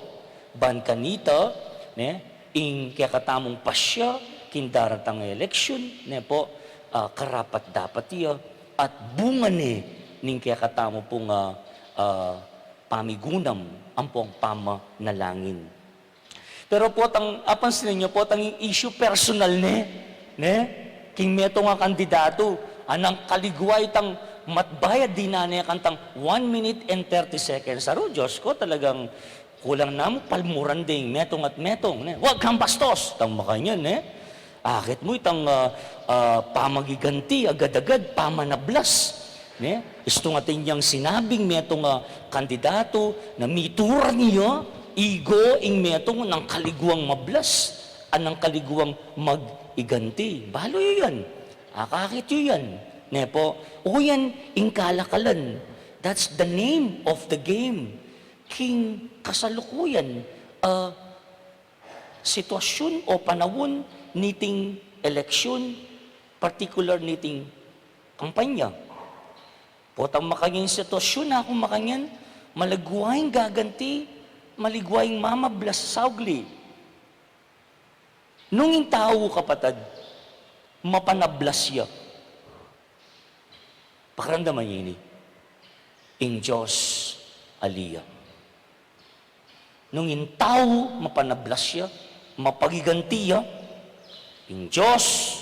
Ban kanita, ne, ing kekatamung pasya king daratang a eleksyon, ne po, ah, karapat-dapat ya, at bunga ne ning kekatamu pung, ah, ah, pamigunam ampong pamanalangin. Pero potang, apansin ninyo, potang ing issue personal ne, ne? King metung a kandidatu, anang kaligwa itang matbayad dinan ne kantang one minute and thirty seconds. Aru, Diyos ko, talagang kulang namu palmuran ding metung at metung, ne? Wag kang bastos! Tang makanyan, ne? Akit mu itang, ah, ah, pamagiganti, agad-agad, pamanablas. Ne? Istung atin yang sinabing metung a kandidatu na mituran ya, igo ing metung nang kaliguang mablas, a nang kaliguang mag-iganti. Balu yu yan. Akakit yu yan. Ne po? O yan, ing kalakalan. That's the name of the game. King kasalukuyan, ah, sitwasyun o panahun niting eleksyon, partikular niting kampanya. Potang makanyan ing sitwasyun, aku makanyan, maligwa ing gaganti, maligwa ing mamablas saugli. Nung ing tau, kapatad, mapanablas ya, pakiramdaman ye ini, ing Dios ali ya. Nung ing tau mapanablas ya, mapagiganti ya, ing Dios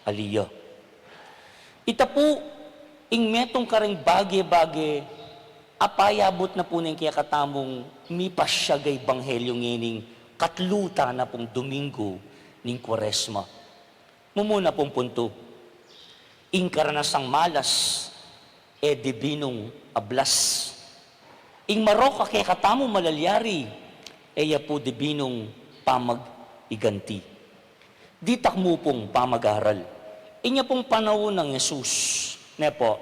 ali ya. Ita pu ing metung kareng bage-bage a payabut na pu ning kekatamung mipasyag a ebanghelyu ngening katlu tana pung Domingo ning Kuaresma. Mumuna pung puntu, ing karanasang malas e dibinung ablas. Ing marok a kekatamu malalyari, e ya pu dibinung pamag-iganti. Ditak mu pung pamag-aral, inya pung panaun nang Jesus, ne pu,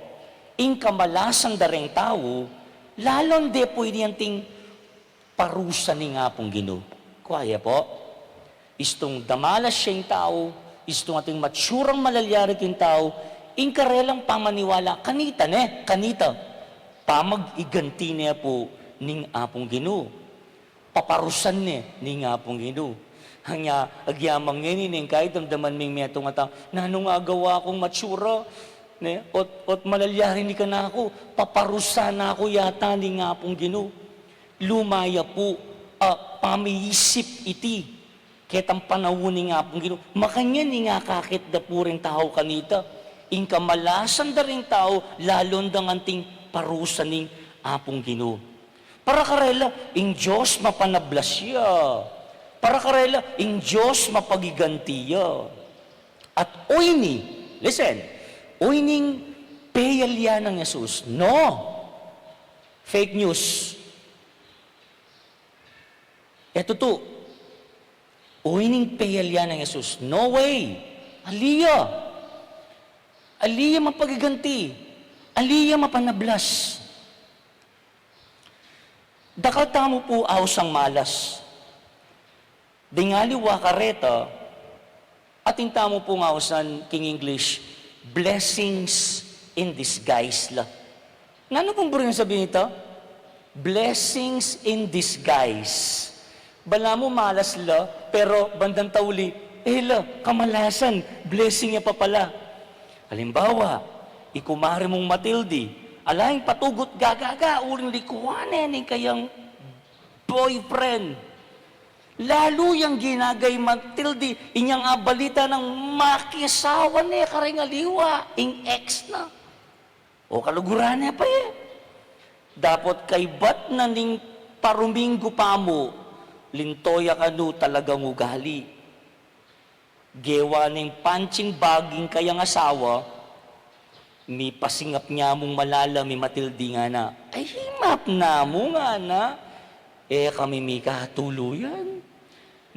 ing kamalasan da reng tau, lalung de pu ini anting parusa ning Apung Ginu. Kwa ya pu, istung damalas ya ing tau, istung ating matsurang malalyari king tau, ing karelang pamaniwala kanita ne, kanita, pamag-iganti ne pu ning Apung Ginu. Paparusan ne ning Apung Ginu. Anya, agyamang ngeni ning kaybat damdaman ming metung a tau, nanu ing agawa kung matsura, ne? Ot, ot malalyari ne kanaku, paparusan na ku yata ning Apung Ginu. Lumaya pu a pamiisip iti ketang panaun ning Apung Ginu. Makanyan ing akakit da pu reng tau kanita, ing kamalasan da reng tau, lalung dang anting parusa ning Apung Ginu. Para karela, ing Dios mapanablas ya. Para karela, ing Dios mapagiganti ya. At oyni, listen, oyning peyalya nang Jesus. No. Fake news. E tutu. Oyning peyalya nang Jesus. No way. Ali ya. Ali ya mapagiganti. Ali ya mapanablas. Dakal tamu pu ausang malas. Ding aliwa kareta, atin tamu pung ausan king English, blessings in disguise la. Nanu pung buri nang sabian nita? Blessings in disguise. Balamu malas la, pero bandang tauli, e la, kamalasan, blessing ya pa pala. Alimbawa, i kumare mung Matilde, ala ing patugut gagaga, uling likuan ne ning kayang boyfriend. Lalu yang ginaga i Matilde, inyang abalita nang makiasawa ne kareng aliwa, ing ex na. O kaluguran ne pa ye. Dapot kaybat na ning paruminggu pa mu, linto ya kanu talagang ugali. Gewa neng punching bag ing kayang asawa, mipasingap ne mung malalam i Matilde ngana. Ay, himap na mu ngana. E kami mikatuluyan.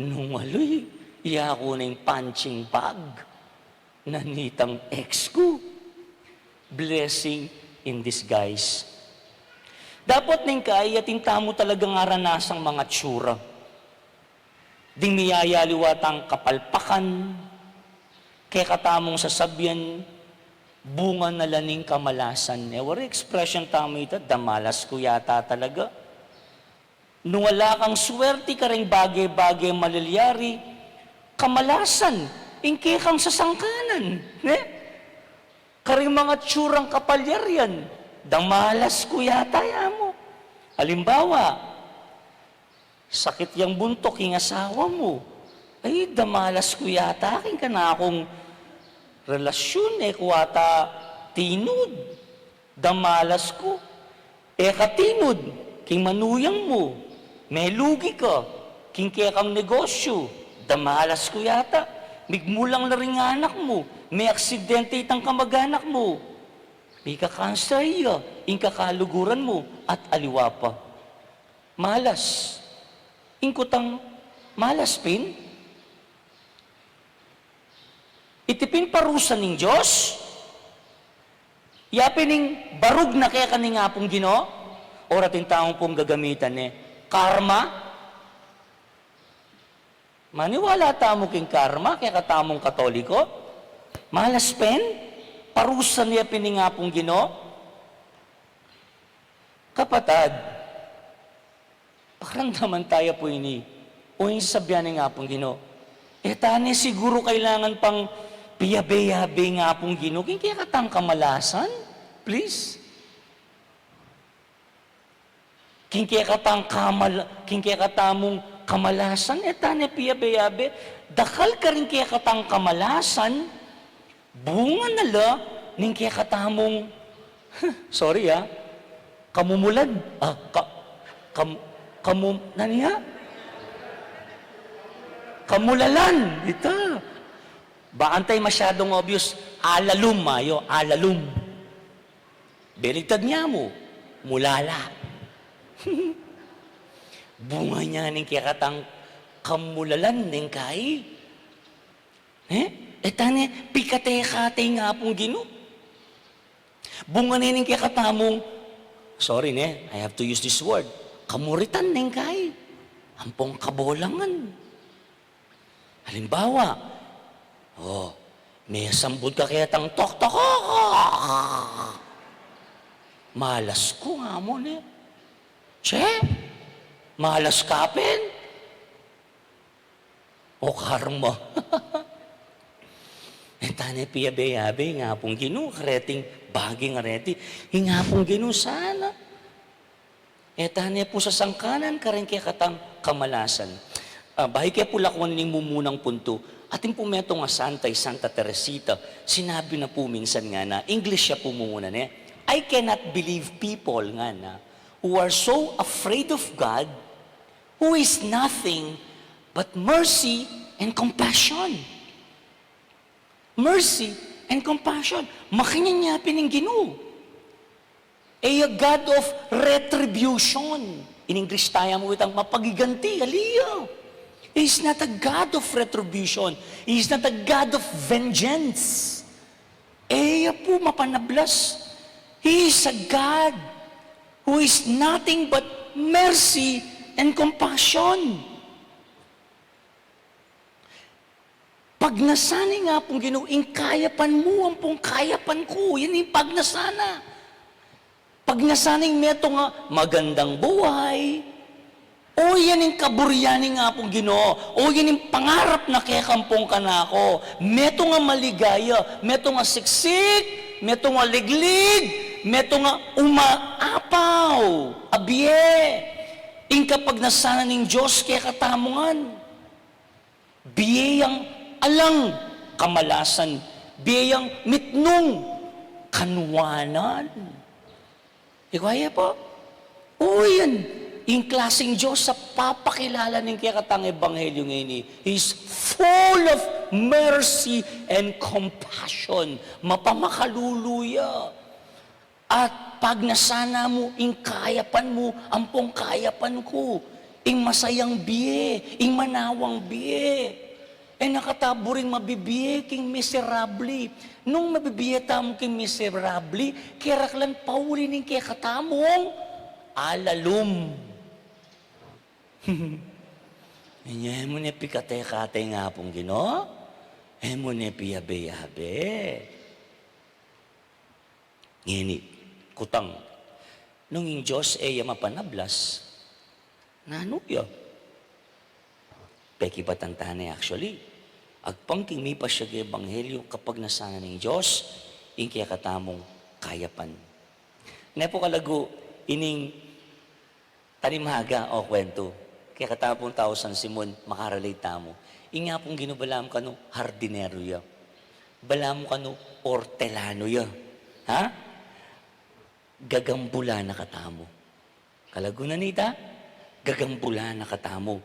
Nung aluy, yaku neng punching bag na nitang ex ku. Blessing in disguise. Dapot neng kaya atin tamu talagang aranasang mangatsura. Ding miyayaliwa tang kapalpakan, kekatamung sasabian, bunga na la ning kamalasan. E wari expression tamu ita, damalas ku yata talaga. Nung ala kang swerte kareng bage-bage malalyari, kamalasan, ing kekang sasangkanan, ne? Kareng mangatsurang kapalyarian, damalas ku yata ya mu. Alimbawa, sakit yang buntuk ing asawa mu. Ay, damalas ku yata king kanakung relasyun, e ku ata tinud. Damalas ku. E ka tinud king manuyang mu. Melugi ka king kekang negosyu. Damalas ku yata. Migmulang la ring anak mu. Meaksidente itang kamaganak mu. Mika-cancer ya ing kakaluguran mu at aliwa pa. Malas. Ing kutang malas pin? Iti pin parusa ning Dios? Ya pin ing barug na keka ning Apung Ginu? O atin tamu pung gagamitan ne, karma? Maniwala tamu king karma, kekatamung Katoliko? Malas pin? Parusa ne pin ning Apung Ginu? Kapatad, pakiramdaman taya pu ini. O ing sasabian ning Apung Ginu, e tane siguru kailangan pang piyabe-yabe ing Apung Ginu king kekatang kamalasan? Please. King kekatang kamal-, king kekatamung kamalasan, e tane piyabe-yabe. Dakal karing kekatang kamalasan, bunga na la ning kekatamung, sorry, ah, kamumulan. Ah, ka-, kam-, kamu-, nanu ya? Kamulalan. Ita. Baka antay masyadung obvious. Alalum, ayo, alalum. Baligtad nya mu, mulala. Bunga nya ning kekatang kamulalan ning kai. Eh? E tane pikate-kate ing Apung Ginu. Bunga ne ning kekatamung, sorry ne, I have to use this word, kamuritan ning kai. Ampong kabolangan. Halimbawa, o, mesambud ka ketang toktok, o, malas ku nga mu ne. Che? Malas ka pin? O karma. E tane piyabe-yabe ing Apung Ginu kareting bage a reti. Ing Apung Ginu sana. E tane pu sasangkanan karing kekatang kamalasan. Ah, bayu ke pu lakuan ning mumunang puntu, atin pu metung a santa, i Santa Teresita, sinabi na pu minsan ngana, English ya pu mumuna ne, "I cannot believe people," ngana, "who are so afraid of God, who is nothing but mercy and compassion." Mercy and compassion. Makanyan ya pin ing Ginu. E ya God of retribution. In English taya mu itang mapagiganti, ali ya. He is not a God of retribution. He is not a God of vengeance. E ya pu mapanablas. He is a God who is nothing but mercy and compassion. Pagnasan ning Apung Ginu, ing kayapan mu ampong kayapan ku, yan ing pagnasan na. Pagnasan ning metung a magandang buhay. O yan ing kaburian ning Apung Ginu, o yan ing pangarap na kekampong kanaku. Metung a maligaya, metung a siksik, metung a liglig, metung a umaapaw, a bie. Ing kapagnasan na ning Dios kekatamu ngan. Bie yang alang kamalasan, bie yang mitmung kanuanan. Ikwa ye pu? O yan, ing klaseng Dios a papakilala ning kekatang ebanghelyo ngeni, He's full of mercy and compassion. Mapamakalulu ya. At pagnasan na mu, ing kayapan mu ampong kayapan ku, ing masayang bie, ing manawang bie. E na kata buring mabibie king miserable. Nung mabibie tamu king miserable, keraklan pauli ning kekatamung alalum. Inya e mu ne pikate-kate ing Apung Ginu, e mu ne piyabe-yabe. Ngeni, kutang, nung ing Dios e ya mapanablas, nanu ya? Pekibatan ta ne, actually. Agpang king mipasyag a ebanghelyo, kapagnasan na ning Dios ing kekatamung kayapan. Ne pu kalagu, ining tanimaga o kwentu, kekatamu pung tau San Simon, makarelate tamu. Ing Apung Ginu balamu kanu hardinero ya. Balamu kanu ortelano ya. Ha? Gagambulan na katamu. Kalagu na nita, gagambulan na katamu.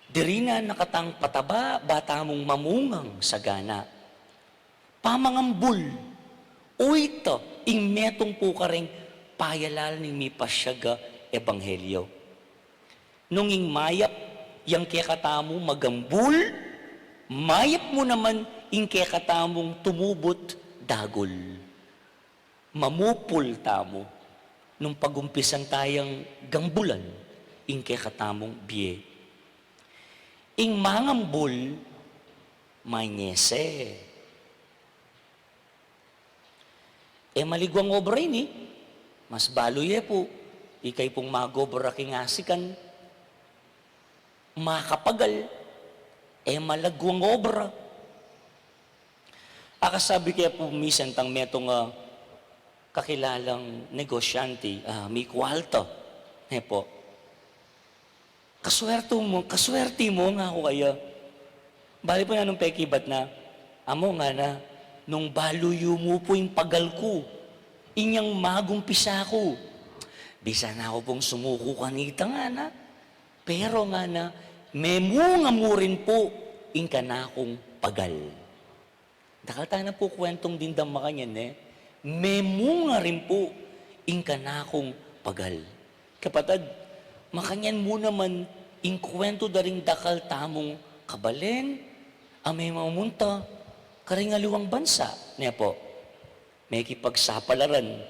Dirinan na katang pataba, ba tamung mamungang sagana. Pamangambul. O ita ing metung pu karing payalal ning mipasyag a ebanghelyo. Nung ing mayap yang kekatamung magambul, mayap mu naman ing kekatamung tumubut dagul. Mamupul tamu nung pagumpisan tayang gambulan ing kekatamung bie. Ing mangambul, manyese. E maliguang obra ini, Mas balu ye pu, ikayu pung mag-obra king asikan, makapagal, e malagwang obra. Akasabi ke pu misan tang metung a kakilalang negosyante, ah, mikualta, ne pu. Kaswertu mu, kaswertu mu, ngaku kaya. Bale pu nanung pekibat na, amu ngana, nung balu yu mu pu ing pagal ku, inyang magumpisa ku. Bisa na ku pung sumuku kanita ngana, pero ngana, memunga mu rin pu ing kanakung pagal. Dakal tana pu kwentung dimdam makanyan, ne? Memunga rin pu ing kanakung pagal. Kapatad, makanyan mu naman ing kwentu da ring dakal tamung kabalen a memamunta karing aliwang bansa, ne pu? Mekipagsapalaran.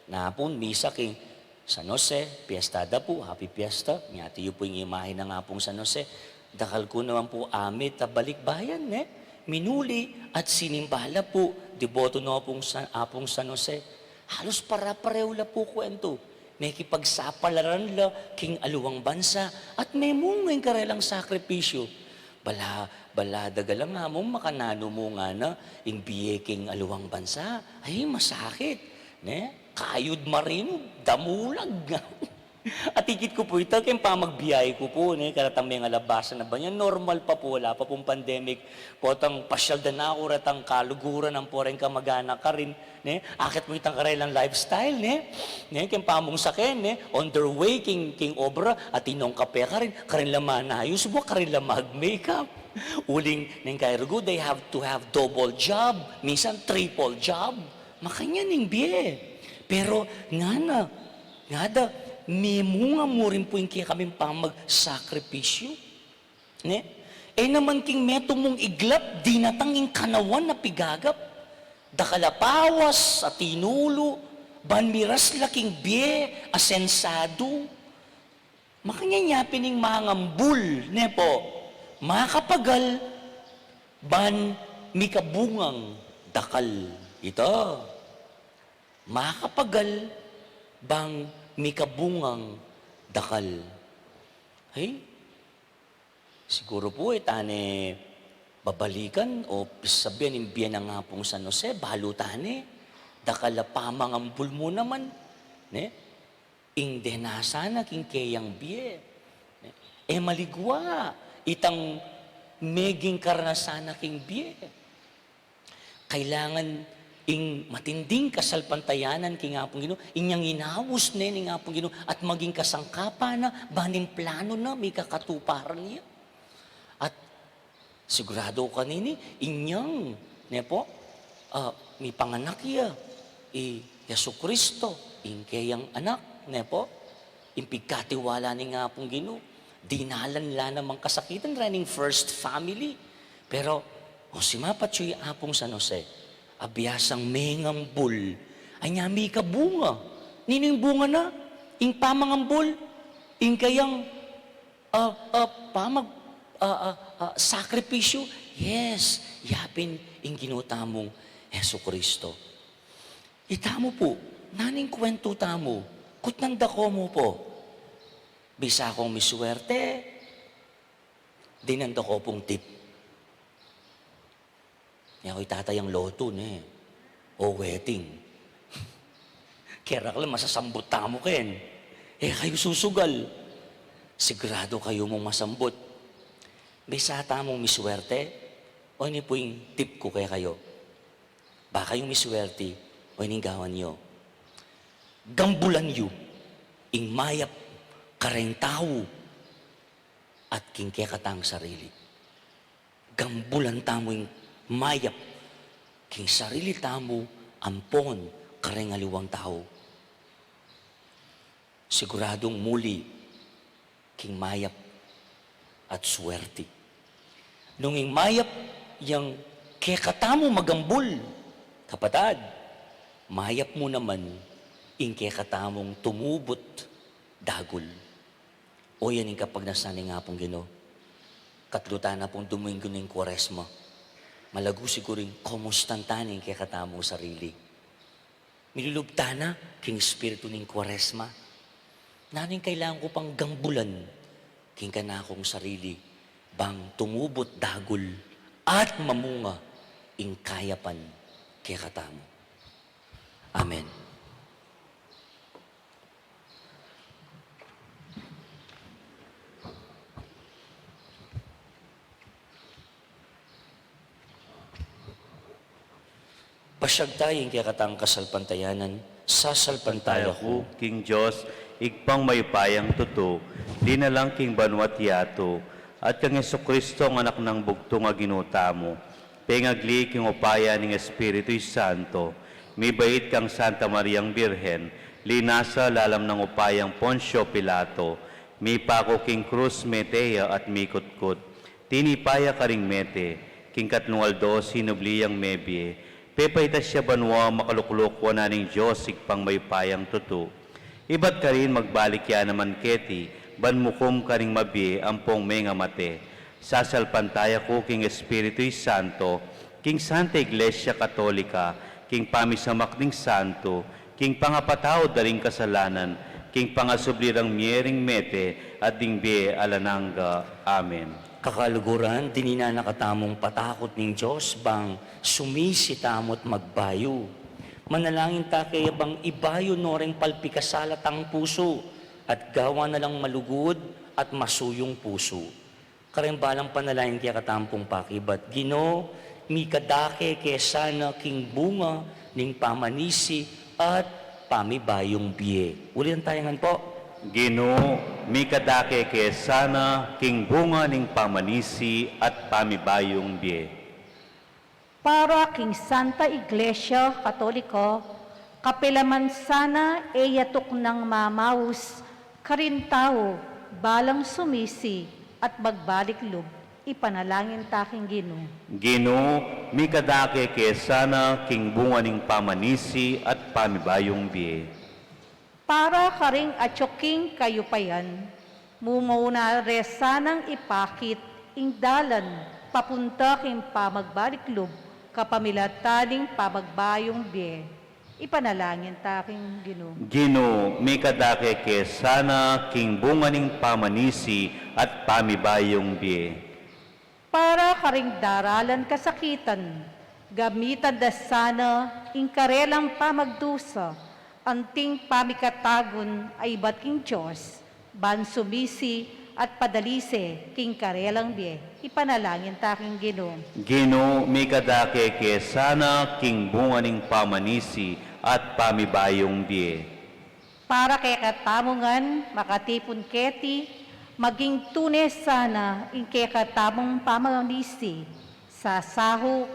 Napun misa king San Jose, piesta da pu, happy fiesta. Nyati yu pu ing imahe nang Apung San Jose. Dakal ku naman pu amit a balikbayan, ne? Minuli at sinimba la pu, deboto no pung San, Apung San Jose. Halus pare-parehu la pu kwentu. Mekipagsapalaran la king aliwang bansa at memunga ing karelang sakripisyu. Bala, bala da galang amung makananu mu ngana ing bie king aliwang bansa. Ay, masakit, ne? Kayud marinu, damulag. At ikit ku pu ita, keng pamagbiyahe ku pu, ne, karetang mengalabasan a banua, normal pa pu, ala pa pung pandemic. Potang pasyal da na ku retang kaluguran ampong reng kamag-anak karin, ne, akit mu itang karelang lifestyle, ne, ne, keng pamung sake, ne, on their way king, king obra, atin nong kape karin, karin la manayus buak, karin la mag-makeup. Uling neng kairugu, they have to have double job, minsan triple job. Makanyan ing bie. Pero ngana, ngada, memunga mu rin pu ing kekaming pamagsakripisyu. Ne? E naman king metung mung iglap, dinatang ing kanawan a pigagap. Dakal a pawas a tinulu, ban miras la king bie a sensadu. Makanyan ya pin ing mangambul, ne pu? Makapagal, ban mikabungang dakal. Ita. Makapagal, bang mikabungang dakal. Ay, siguru pu, e tane babalikan o pisabian ing bie nang Apung San Jose, balu tane, dakal a pamangambul mu naman, ne? Ing denasan na king keyang bie. E maligwa, itang meging karanasan na king bie. Kailangan ing matinding kasalpantayanan king Apung Ginu, inyang inaus ne ning Apung Ginu, at maging kasangkapan na, ban ing plano na, mikakatuparan ya. At siguradu ku kanini, inyang, ne pu, ah, mipanganak ya, i Jesucristo, ing keyang anak, ne pu, ing pigkatiwala ning Apung Ginu, dinalan la namang kasakitan, rening first family. Pero, o, simapat yu i Apung San Jose, a biasang mengambul, anya mikabunga. Ninu ing bunga na? Ing pamangambul, ing keyang, ah, ah, pamag-, ah, ah, ah, sakripisyu? Yes, ya pin ing Ginu tamung Jesucristo. Itamu pu, nanu ing kwentu tamu, kutnan da ko mu pu. Bisa kung miswerte, dinan da ko pung tip. Nya ku itatayang loto, ne, o wedding. Kera ka la masasambut tamu ken. E kayu susugal. Siguradu kayu mung masambut. Bisa tamung miswerte, o ini pu ing tip ku kekayu. Ba kayu miswerte, o ini ing gawan yu. Gambulan yu ing mayap kareng tau at king kekatang sarili. Gambulan tamu ing mayap king sarili tamu ampon kareng aliwang tau. Siguradung muli king mayap at swerte. Nung ing mayap yang kekatamu magambul, kapatad, mayap mu naman ing kekatamung tumubut dagul. O yan ing kapagnasan ning Apung Ginu. Katlu tana pung Domingo ning Kuaresma. Malagu siguru ing kumustan tana ing kekatamung sarili. Milulub tana king espiritu ning Kuaresma. Nanu ing kailangan ku pang gambulan king kanakung sarili, bang tumubut dagul at mamunga ing kayapan kekatamu. Amen. Pasyag taya ing kekatang kasalpantayanan. Sasalpantaya ku king Dios, Ibpang mayupayang tutu, linalang king banua't yatu, at kang Jesucristo, ang Anak nang bugtung a Ginu tamu, pengagli king upaya ning Espiritu Santo, mibait kang Santa Mariang Birhen, linasa lalam nang upayang Poncio Pilato, mipaku king krus, mete ya at mikutkut. Tinipa ya karing mete, king katlung aldo sinubli yang mebie, pepaitas ya banua, makalukluk wanan ning Dios Ibpang mayupayang tutu. Ibat karin magbalik ya naman keti, ban mukum karing mabie ampong mengamate. Sasalpantaya ku king Espiritu Santo, king Santa Iglesia Katolika, king pamisamak ning santo, king pangapatawad da ring kasalanan, king pangasubli rang mie ring mete, at ding bie alang angga. Amen. Kakaluguran, dinan na katamung patakut ning Dios, bang sumisi tamu't magbayu. Manalangin ta kaya bang ibayu no ring palpikasala tang pusu, at gawa na lang malugud at masuyung pusu. Kareng balang panalangin kekatamu pung pakibat. Ginu, mikadake ke sana king bunga ning pamanisi at pamibayung bie. Ulitan taya ngan pu. Ginu, mikadake ke sana king bunga ning pamanisi at pamibayung bie. Para king Santa Iglesia Katoliko, kapilan man sana e ya tuknang mamaus karing tau balang sumisi at magbalik lub, ipanalangin ta king Ginu. Ginu, mikadake ke sana king bunga ning pamanisi at pamibayung bie. Para karing atyu king kayupayan, mumuna re sanang ipakit ing dalan papunta king pamagbalik lub kapamilatan ning pamagbayung bie. Ipanalangin ta king Ginu. Ginu, mikadake ke sana king bunga ning pamanisi at pamibayung bie. Para karing daralan kasakitan, gamitan da sana ing karelang pamagdusa, anting pamikatagun a ibat king Dios, ban sumisi at padalise king karelang bie. Ipanalangin ta king Ginu. Ginu, mikadake ke sana king bunga ning pamanisi at pamibayung bie. Para kekatamu ngan makatipun keti, maging tune sana ing kekatamung pamanisi, sasahuk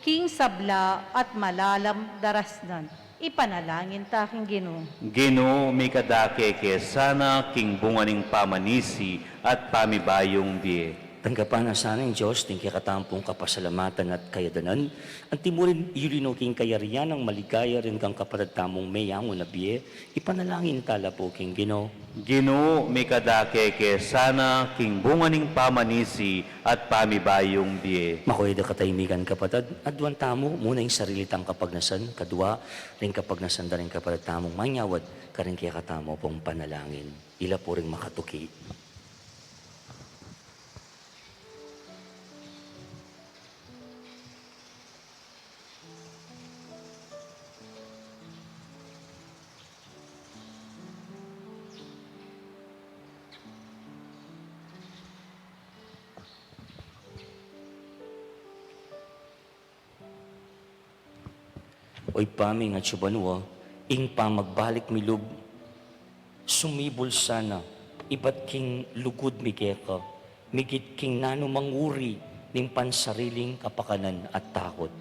king sabla at malalam darasnan. Ipanalangin ta king Ginu. Ginu, mikadake ke sana king bunga ning pamanisi at pamibayung bie. Tanggapan na sana ning Dios ding kekatamung kapasalamatan at kayadanan, anti mu rin yulinu king kayarian nang maligaya ring kang kapatad tamung meyangu na bie, ipanalangin ta la pu king Ginu. Ginu, mikadake ke sana king bunga ning pamanisi at pamibayung bie. Makoy da katahimikan, kapatad, aduan tamu muna ing sarili tang kapagnasan, kadua ring kapagnasan da ring kapatad tamung manyawad karing kekatamu pung panalangin. Ila pu ring makatuki. O Ibpa mi, ing atsu banua, ing pamagbalik mi lub, sumibul sana ibat king lugud mi keka, migit king nanumang uri ning pansariling kapakanan at takut.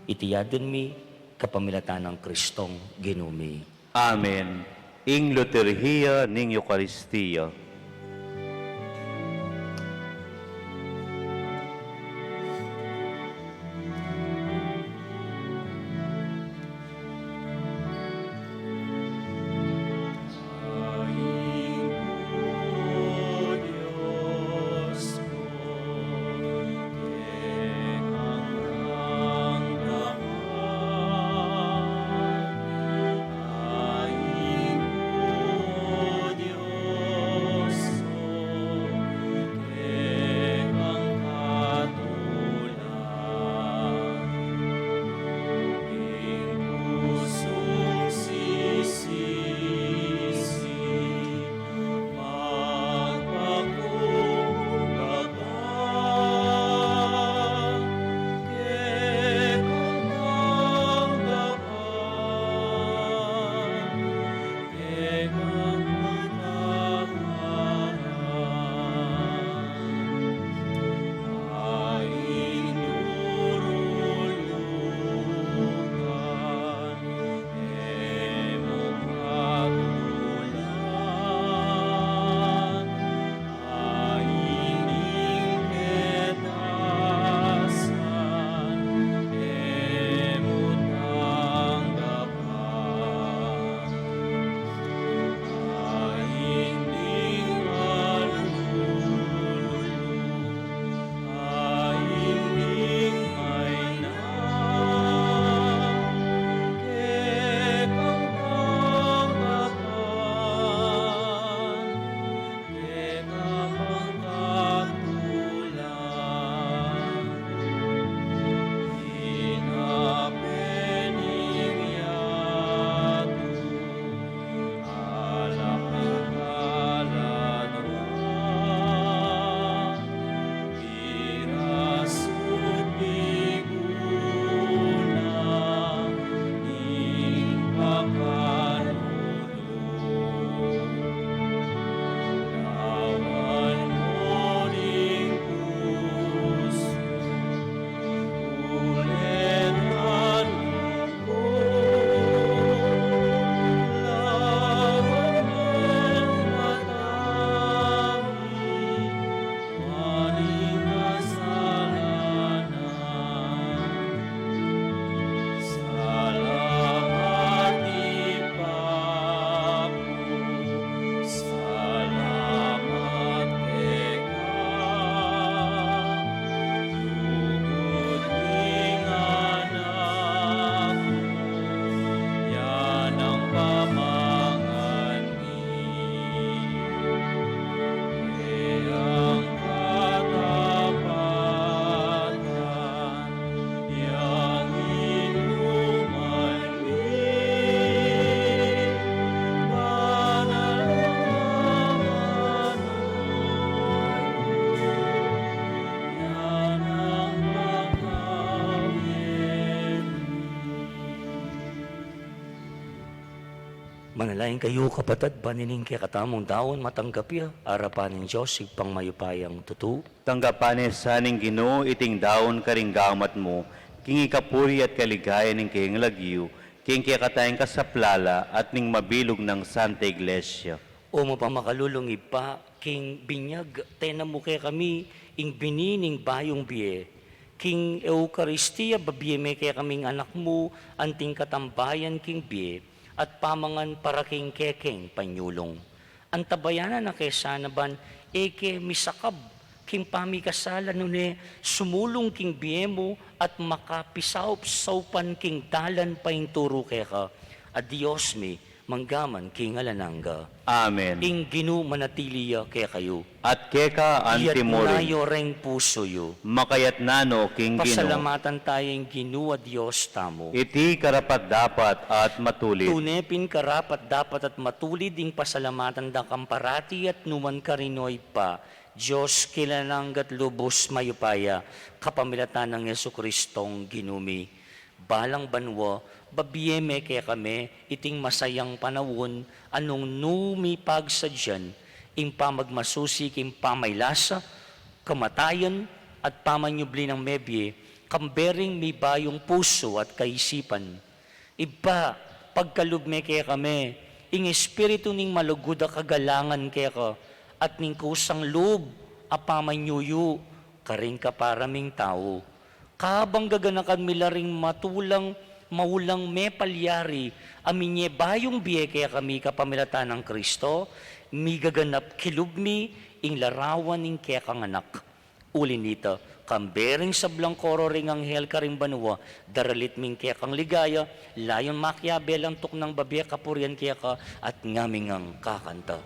Iti adwan mi kapamilatan nang Kristong Ginu mi. Amen. Ing liturhiya ning Eukaristia. Manalangin kayu, kapatad, ban ining kekatamung daun matanggap ya arapan ning Dios Ibpang mayupayang tutu. Tanggapan ne sa ning Ginu iting daun karing gamat mu, king ikapuri at kaligayan ning kayang lagyu, king kekatang kasaplalan at ning mabilug nang Santa Iglesia. O mapamakalulung Ibpa, king binyag, tena mu kekami ing bini ning bayung bie. King Eukaristia, babie me kekaming anak mu, anting katambayan king bie, at pamangan para king kekeng panyulung. Antabayanan na ke sana ban e ke misakab king pamikasala, nune sumulung king bie mu at makapisaup-saupan king dalan painturu keka, a Dios mi, mangga man king alang angga. Amen. Ing Ginu manatili ya kekayu. At keka anti mu rin. Iyatas yu reng pusu yu. Makayatas na no king Ginu. Pasalamatan taya ing Ginu a Dios tamu. Iti karapat-dapat at matulid. Tune pin karapat-dapat at matulid ing pasalamatan da kang parati at nukarin man, o Ibpa, Dios king alang angga at lubus mayupaya, kapamilatan nang Jesukristong Ginu mi. Balang banua, babie me kekami iting masayang panaun, a nung nu mi pagsadyan ing pamagmasusi king pamaylasa, kamatayan, at pamanyubli nang mebie, kambe ring mibayung pusu at kaisipan. Ibpa, pagkalub me kekami ing espiritu ning malugud a kagalangan keka, at ning kusang lub a pamanyuyu karing kapara ming tau. Kabang gaganakan mi la ring matulang, maulang mepalyari a minye bayung bie kekami kapamilatan nang Kristo, migaganap kilub mi ing larawan ning kekang Anak. Uli nita, kambe ring sablang koro ring anghel karing banua, daralit mi ing kekang ligaya, layun makiabe lang tuknang babie kapurian keka, at ngaming kakanta.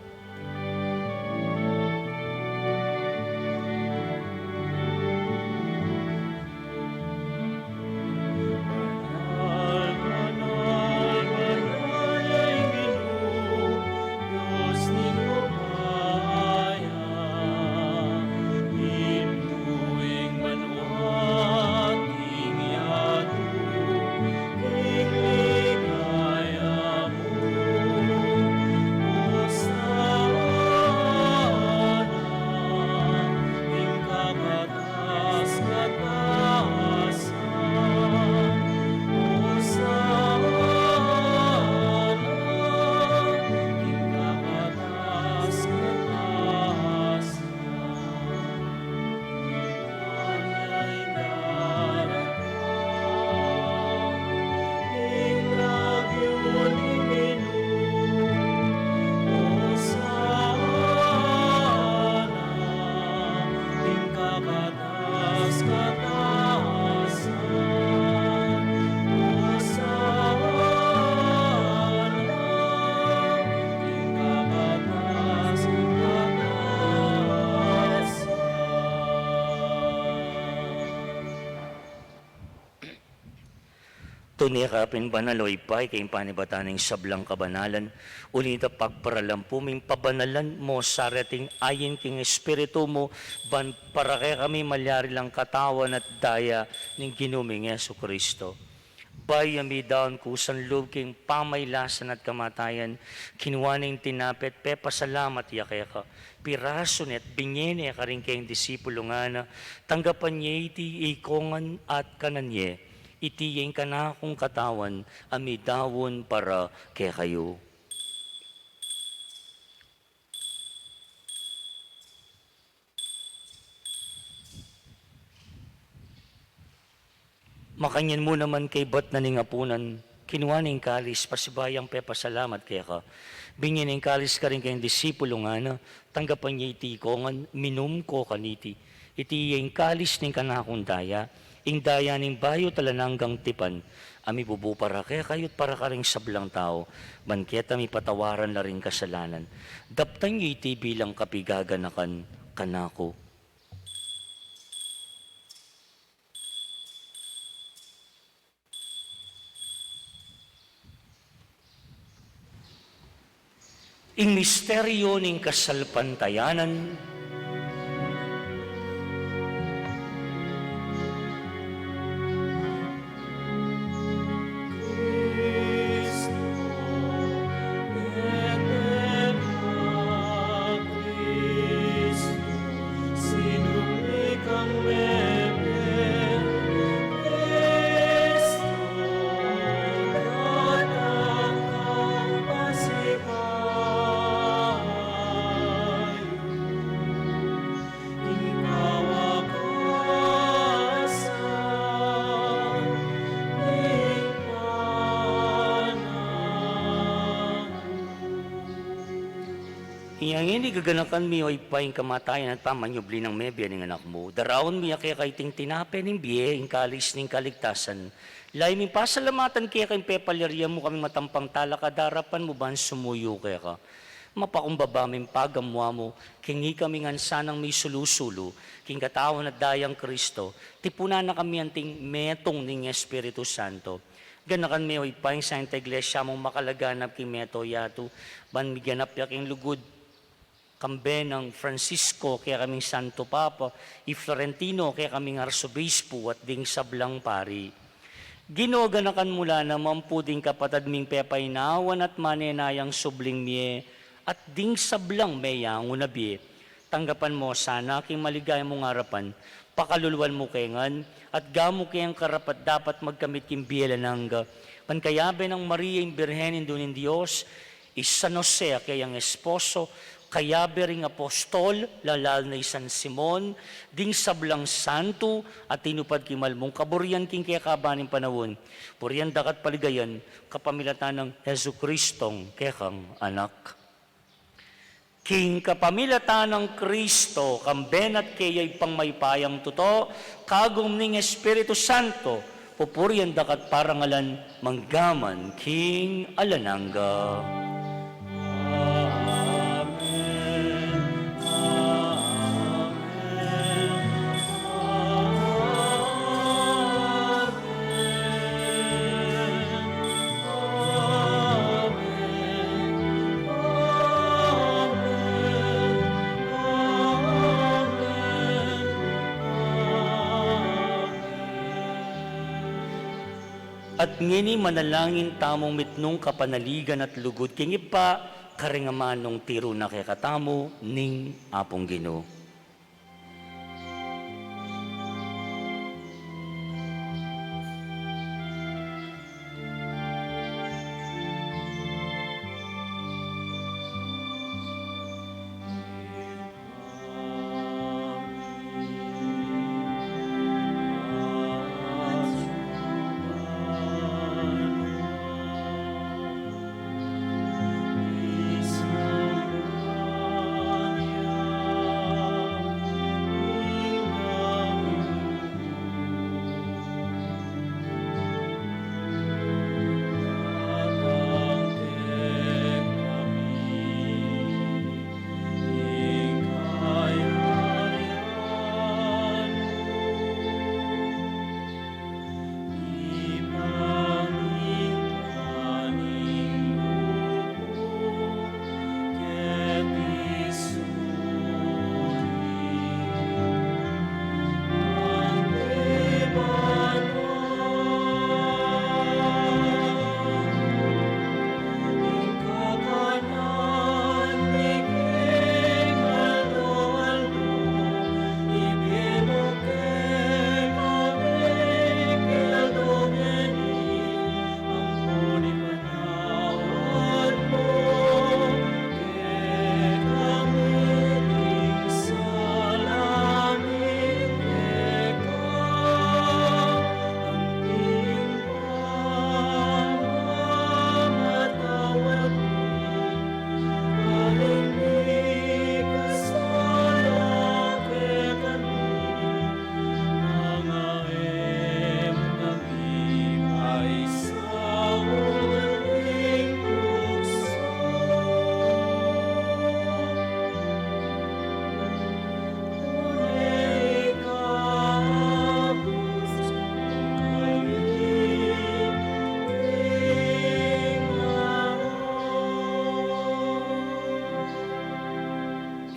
Tune ka pin banal, o Ibpa, ika ing panibatan ning sablang kabanalan. Uli na nita, pagparalan pu ming pabanalan mu sa reting ayin king Espiritu mu, ban para kekami malyari lang katawan at daya ning Ginu ming Jesucristo. Bayu a midaun kusang lub king pamaylasan at kamatayan, kinua ne ing tinape at pepasalamat ya keka, pirasu ne at binye ne karing kayang disipulu, ngana, tanggapan ye iti ikongan at kanan ye. Iti ya ing kanakung katawan a midaun para kekayu. Makanyan mu naman kaybat na ning apunan, kinua ne ing kalis, pasibayu yang pepasalamat keka, binye ne ing kalis karing kayang disipulu, ngana, tanggapan ye iti ikongan, minum ko kaniti. Iti ya ing kalis ning kanakung daya, ing daya ning bayu at alang anggang tipan, a mibubu para kekayu at para karing sablang tau, ban keta mipatawaran la ring kasalanan. Daptan ye iti bilang kapigaganakan kanaku. Ing misteryu ning kasalpantayanan. Ini gaganakan mi, o Ibpa, ing kamatayan at pamanyubli nang mebie ning Anak mu. Daraun mi keka iting tinape ning bie, ing kalis ning kaligtasan. Lalu ming pasalamatan keka ing pepalyarian mu kaming matampang talakad king arapan mu ban sumuyu keka. Mapakumbaba ming pagamu-amu, king ikami ngan sanang misulu-sulu king katawan at dayang Kristo, tipunan na kami anting metung ning Espiritu Santo. Ganakan me, o Ibpa, ing Santa Iglesia mung makalaganap king mabilug a yatu, ban miganap ya king lugud, kambe nang Francisco, kekaming Santo Papa, i Florentino, kekaming Arsobispo, at ding sablang pari. Ginu, ganakan mu la naman pu ding kapatad ming pepainawan at manenayang subling mie, at ding sablang meyangu na bie. Tanggapan mu sana king maligaya mung arapan, pakaluluan mu ke ngan, at gamu keng karapat-dapat magkamit king bie alang angga. Ban kayabe nang Maria ing Birhen, Indu ning Dios, i San Jose a keyang esposo, kayabe ring apostol, lalu na i San Simon, ding sablang santo a tinupad king mal mung kaburian king kekaban ning panaun, purian da ka at paligayan kapamilatan nang Jesucristong kekang Anak. King kapamilatan nang Kristo, kambe na at keya, Ibpang mayupayang tutu, kagum ning Espiritu Santo, pupurian da ka at parangalan, mangga man king alang angga. At ngeni manalangin tamung mitmung kapanaligan at lugud king Ibpa, karing amanung tiru na kekatamu ning Apung Ginu.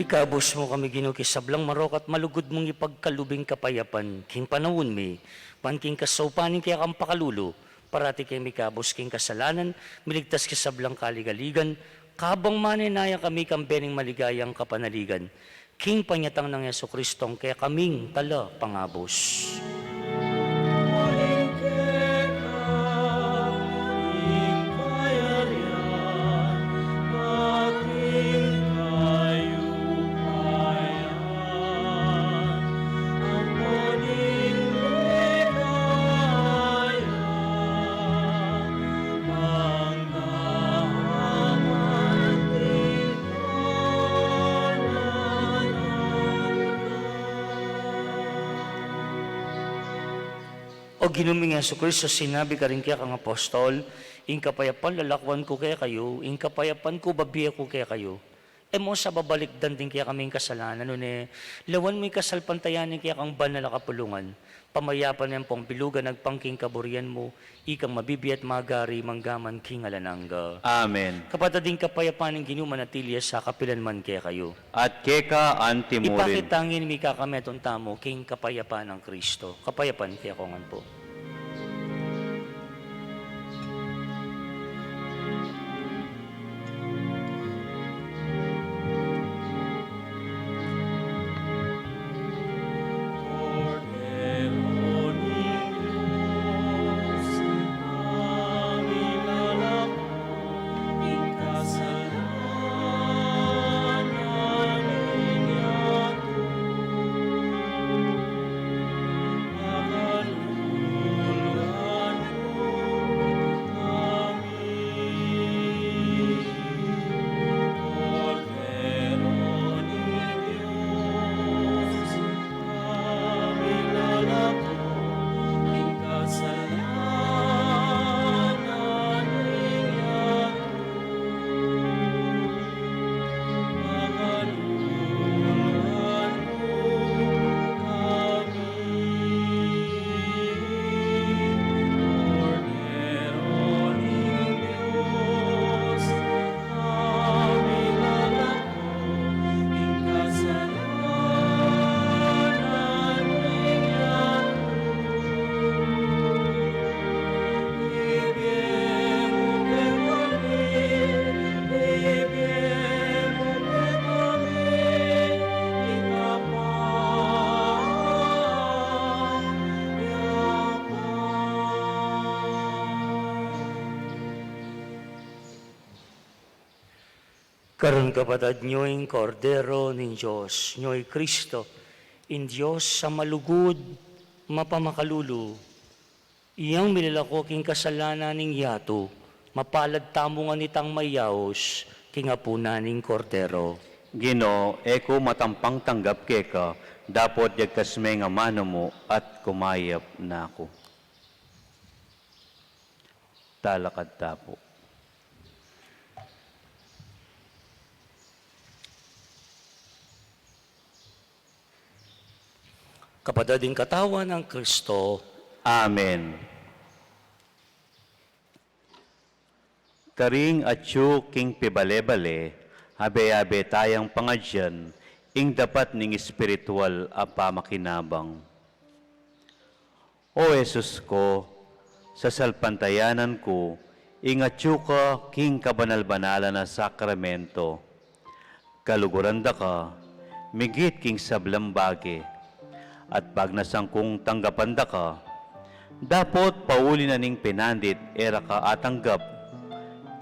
Ikabus mu kami, Ginu, king sablang marok at malugud mung ipagkalub ing kapayapan king panaun mi, ban king kasaupan ning kekang pakalulu, parati keng mikabus king kasalanan, miligtas king sablang kaligaligan, kabang manenaya kami kambe ning maligayang kapanaligan, king panyatang nang Jesucristong kekaming Talapangabus. O Ginu ming Jesucristo, sinabi karing kekang apostol, ing kapayapan lalakwan ku kekayu, ing kapayapan ku bibie ku kekayu. E mu sa babalikdan ding kekaming kasalanan, nune lawan mu ing kasalpantayanan ning kekang banal a kapulungan. Pamayapan ampong bilugan agpang king kaburian mu, ikang mabibie at magari mangga man king alang angga. Amen. Kapatad, ing kapayapan ning Ginu manatili ya sa kapilan man kekayu. At keka anti mu rin. Ipakit ta ngan ing kekatamung kapayapan king kapayapan nang Kristo. Kapayapan kekongan pu. Kareng kapatad, nyo ing Kordero ning Dios, nyo i Kristo, ing Dios a malugud, mapamakalulu, iyang milalako king kasalanan ning yatu. Mapalad tamu ngan itang mayaus king apunan ning Kordero. Ginu, e ku matampang tanggap keka, dapot yagkas me ing amanu mu at kumayap na ku. Talakad ta pu. Kapatad, ing katawan nang Kristo. Amen. Karing atyu king pibale-bale, abe-abe tayang pangadyan ing dapat ning espiritual a pamakinabang. O Jesus ku, sasalpantayanan ku ing atyu ka king kabanal-banalan a sakramento. Kaluguran da ka, migit king sablang bage, at pagnasan kung tanggapan da ka, dapot pauli na ning pinandit e ra ka atanggap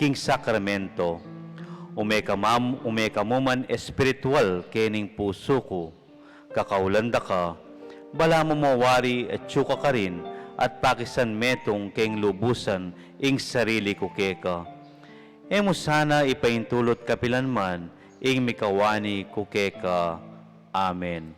king sakramento, ume ka mam-, ume ka mu man espiritual kening pusu ku. Kakaulan da ka, balamu mo wari atyu ka karin at pakisan metung keng lubusan ing sarili ku keka. E mu sana ipaintulut kapilan man ing mikawani ku keka. Amen.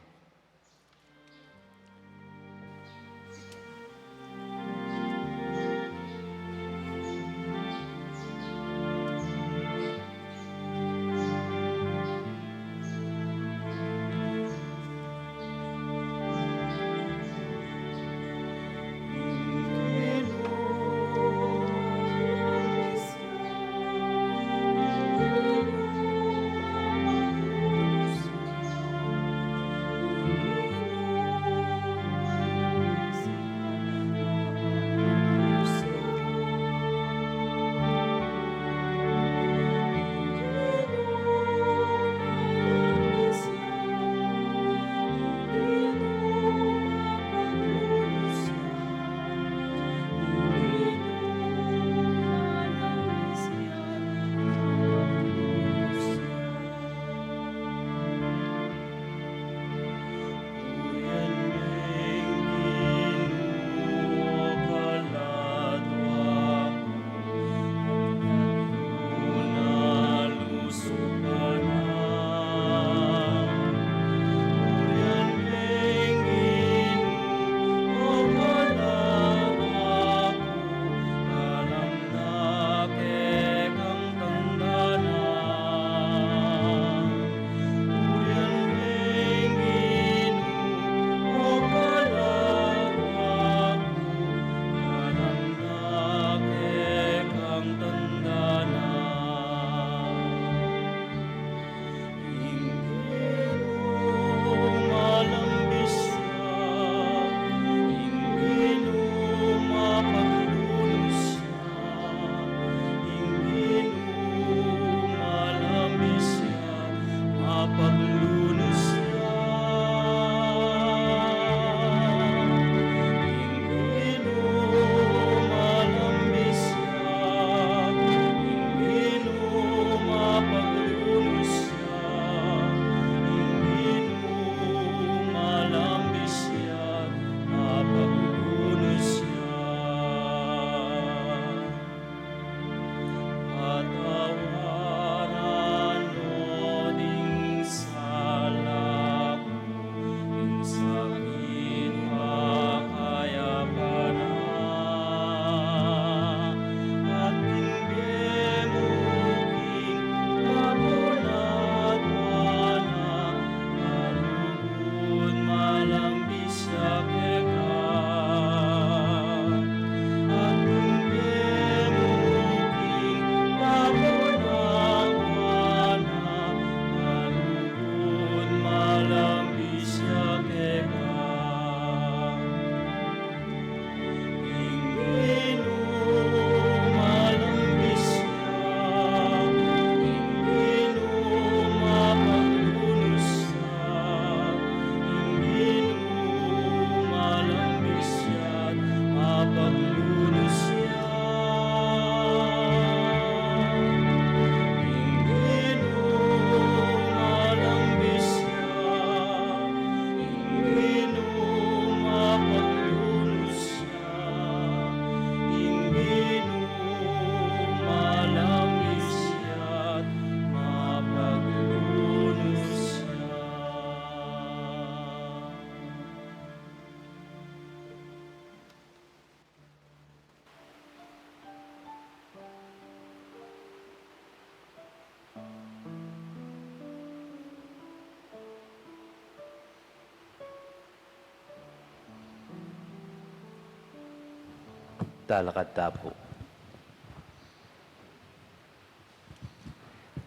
Talakad ta pu.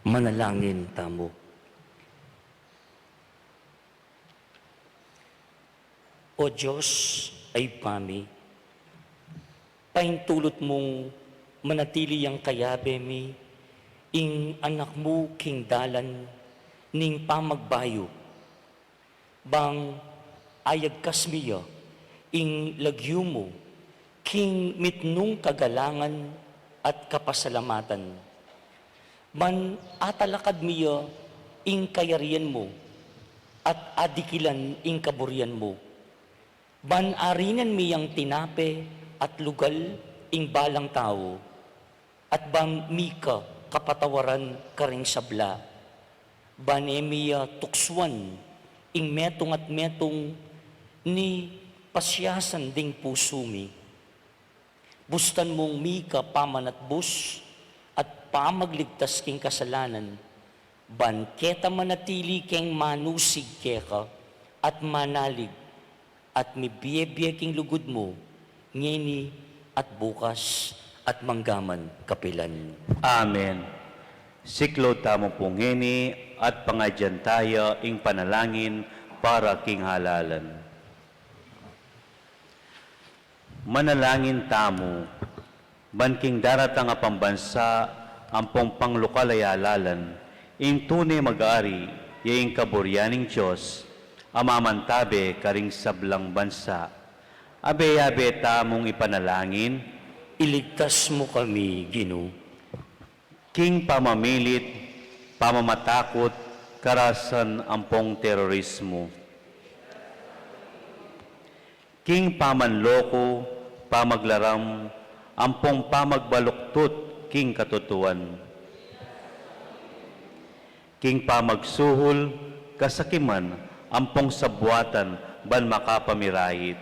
Manalangin tamu. O Dios, Ibpa mi, paintulut mung manatili yang kayabe mi ing Anak mu king dalan ning pamagbayu, bang ayagkas mi ya ing lagyu mu king mitmung kagalangan at kapasalamatan. Ban atalakad mi ya ing kayarian mu at adikilan ing kaburian mu. Ban arinan mi yang tinape at lugal ing balang tau, at bang mika kapatawaran karing sabla. Ban e mi ya tuksuan ing metung at metung ning pasiasan ding pusu mi. Bustan mung mika pamanatbus at pamagligtas king kasalanan, ban keta manatili keng manusig keka at manalig, at mibie-bie king lugud mu, ngeni at bukas at manggaman kapilan. Amen. Siklaud tamu pu ngeni at pangadyan taya ing panalangin para king halalan. Manalangin tamu, ban king daratang a pambansa ampong panglukal a halalan, ing tune mag-ari ya ing kaburian ning Dios a mamantabe karing sablang bansa. Abe-abe tamung ipanalangin. Iligtas mu kami, Ginu. King pamamilit, pamamatakut, karasan ampong terorismu. King pamanloko, pamaglaram, ampong pamagbaluktut king katutuan. King pamagsuhul, kasakiman, ampong sabuatan ban makapamirayit.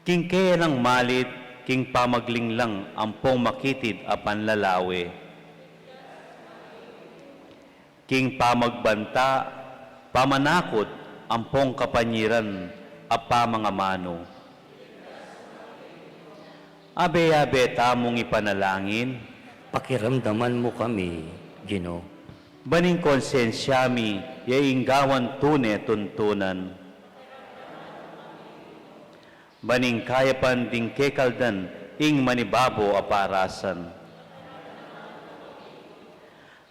King keyanang malit, king pamaglinglang ampong makitid a panlalawe. King pamagbanta, pamanakut, ampong kapanyiran a pamangamanu. Abe-abe tamung ipanalangin. Pakiramdaman mu kami, Ginu. Ban ing konsensya mi ya ing gawan tune tuntunan. Ban ing kayapan ding kekaldan ing manibabo a parasan.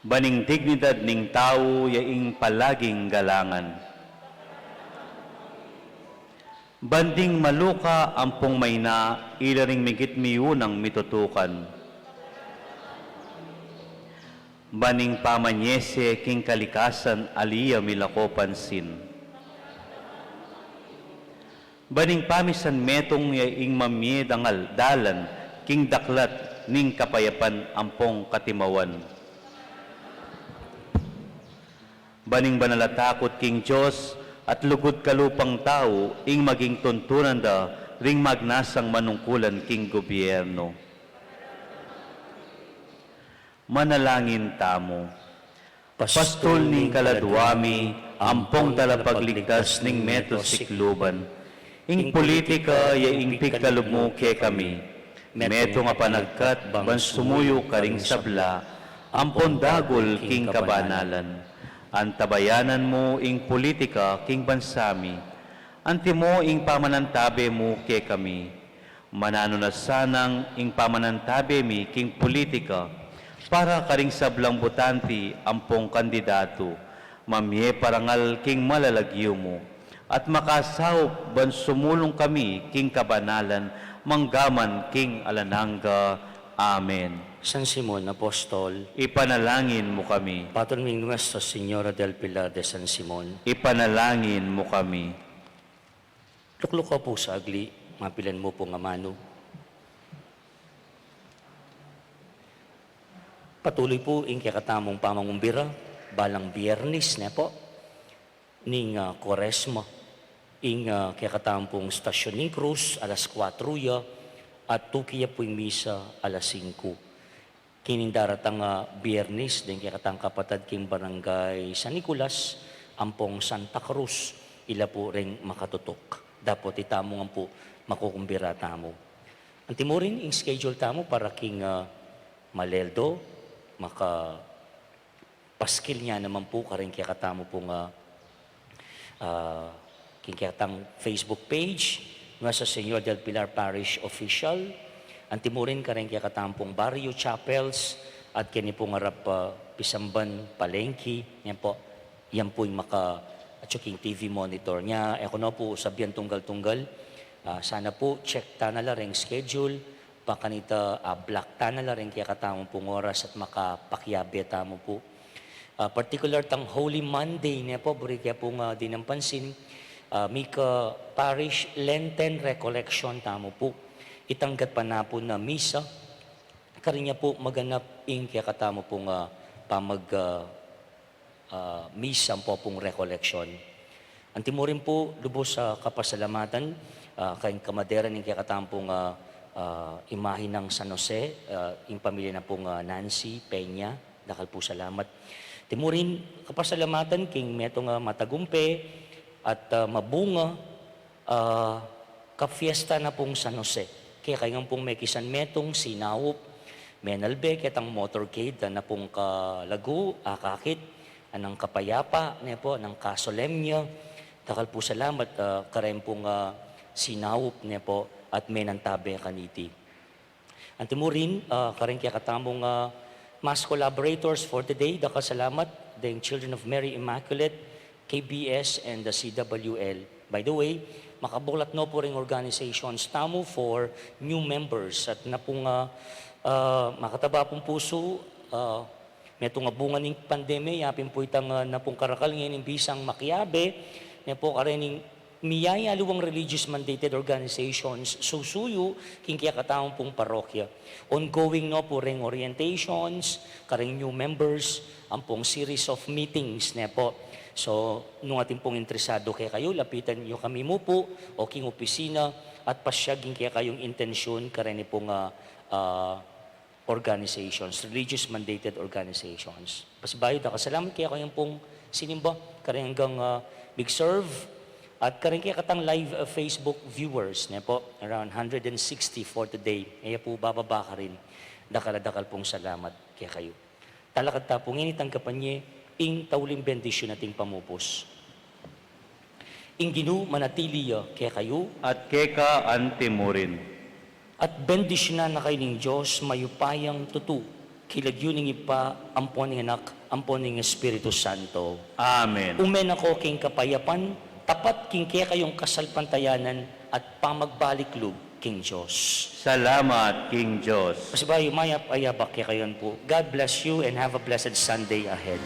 Ban ing dignidad ning tau ya ing palaging galangan. Ban ding maluka ampong maina ila ring migit miyunang mitutukan. Ban ing pamanyese king kalikasan ali ya milako pansin. Ban ing pamisan metung ya ing mamie dangal dalan king daklat ning kapayapan ampong katimawan. Ban ing banal a takut king Dios at lugud kalupang tau ing maging tuntunan da ring magnasang manungkulan king gobyerno. Manalangin tamu. Pastul ning kaladua mi, ampong talapagligtas ning meto sikluban. Ing politika ya ing pigkalub mu kekami. Metung a panagkat ban sumuyu karing sabla, ampong dagul king kabanalan. Antabayanan mu ing politika king bansa mi. Antimo ing pamanantabe mu kekami. Mananu na sanang ing pamanantabe mi king politika para karing sablang butante ampong kandidatu, mamie parangal king malalagyu mu, at makasaup ban sumulung kami king kabanalan manggaman king alang angga. Amen. San Simon Apostol, ipanalangin mu kami. Patron ming Nuestra Señora del Pilar de San Simon, ipanalangin mu kami. Lukluk kayu pu sagli, mapilan mu pung amanu. Patuloy pu ing kekatamung pamangumbira, balang Biyernes ne pu ning, ah, Kuaresma. Ing, ah, kekatamung stasyon ning krus, alas kuatro ya, at tuki ya pu ing misa, alas singko. King daratang, ah, Biyernes, deng kekatang kapatad king Barangay San Nicolas ampong Santa Cruz, ila pu reng makatutuk. Dapot itamu ngan pu makukumbira tamu. Antimurin ing schedule tamu para king, ah, Maleldo, maka paskil nya naman pu karing kekatamu pung, ah, ah, king kekatang Facebook page, Nuestra Señora del Pilar Parish Official. Antimurin karing kekatamu pung barrio chapels at keni pung arap, ah, pisamban palengki, yan pu. Yan pu ing maka, atyu king T V monitor nya, e ku no pu sabian tunggal-tunggal. Ah, sana pu check ta na la reng schedule, bakanita, ah, block ta na la reng kekatamu pung oras at makapakiabe tamu pu. Ah, particular tang Holy Monday ne pu, buri ke pung, ah, dinan pansin, ah, mika parish Lenten recollection tamu pu. Itang gatpanapun a misa, karin ya pu maganap ing kekatamu pung, ah, pamag, ah, ah, misa ampo pung recollection. Antimurin pu, lubus a kapasalamatan, ah, keng kamadera ning kekatamu pung, ah, ah, imahe nang San Jose, ah, ing pamilya na pung, ah, Nancy Peña, dakal pu salamat. Antimurin, kapasalamatan king metung a matagumpe at, ah, mabunga, ah, kapiesta na pung San Jose. Kekayu ngan pung mekisan metung, sinaup, menalbe ketang motorcade, ah, na pung kalagu, akakit, anang kapayapa, ne pu, anang kasolemnya. Dakal pu salamat, ah, kareng pung, ah, sinaup, ne pu, at menantabe kaniti. Antimurin, ah, kareng kekatamung, ah, Mass collaborators for today, dakal salamat, deng Children of Mary Immaculate, K B S, and the C W L. By the way, makabulat no pu ring organizations tamu for new members. At na pung, ah, ah, makataba pung pusu, ah, metung a bunga ning pandemya, yapin pu itang, ah, na pung karakal ngeni ning bisang makiabe, ne pu karening miyayaliwang religious mandated organizations susuyu king kekatamung pung parokya. Ongoing no pu reng orientations, kareng new members, ampong series of meetings, ne pu. So, nung atin pung interesado kekayu, lapitan yu kami mu pu, o king opisina, at pasiag ing kekayung intensyun, kareni pung, ah, ah, organizations, religious mandated organizations. Pasibayu, dakal salamat kekayu pung sinimba, kareng anggang, ah, mig-serve, at kareng kekatang live, ah, Facebook viewers, ne pu, around hundred and sixty for today. E ya pu bababa karin. Dakal a dakal pung salamat kekayu. Talakad ta pu ngeni tanggapan ye ing tauling bendisyun ating pamupus. Ing Ginu manatili ya kekayu. At keka antimurin. At bendisyunan na kayu ning Dios, mayupayang tutu, king lagyu ning Ibpa, ampo ning Anak, ampo ning Espiritu Santo. Amen. Ume na ko king kapayapan, tapat king kekayung kasalpantayanan at pamagbalik lub king Dios. Salamat king Dios. Pasibayu, mayap a yabak kekayu pu. God bless you and have a blessed Sunday ahead.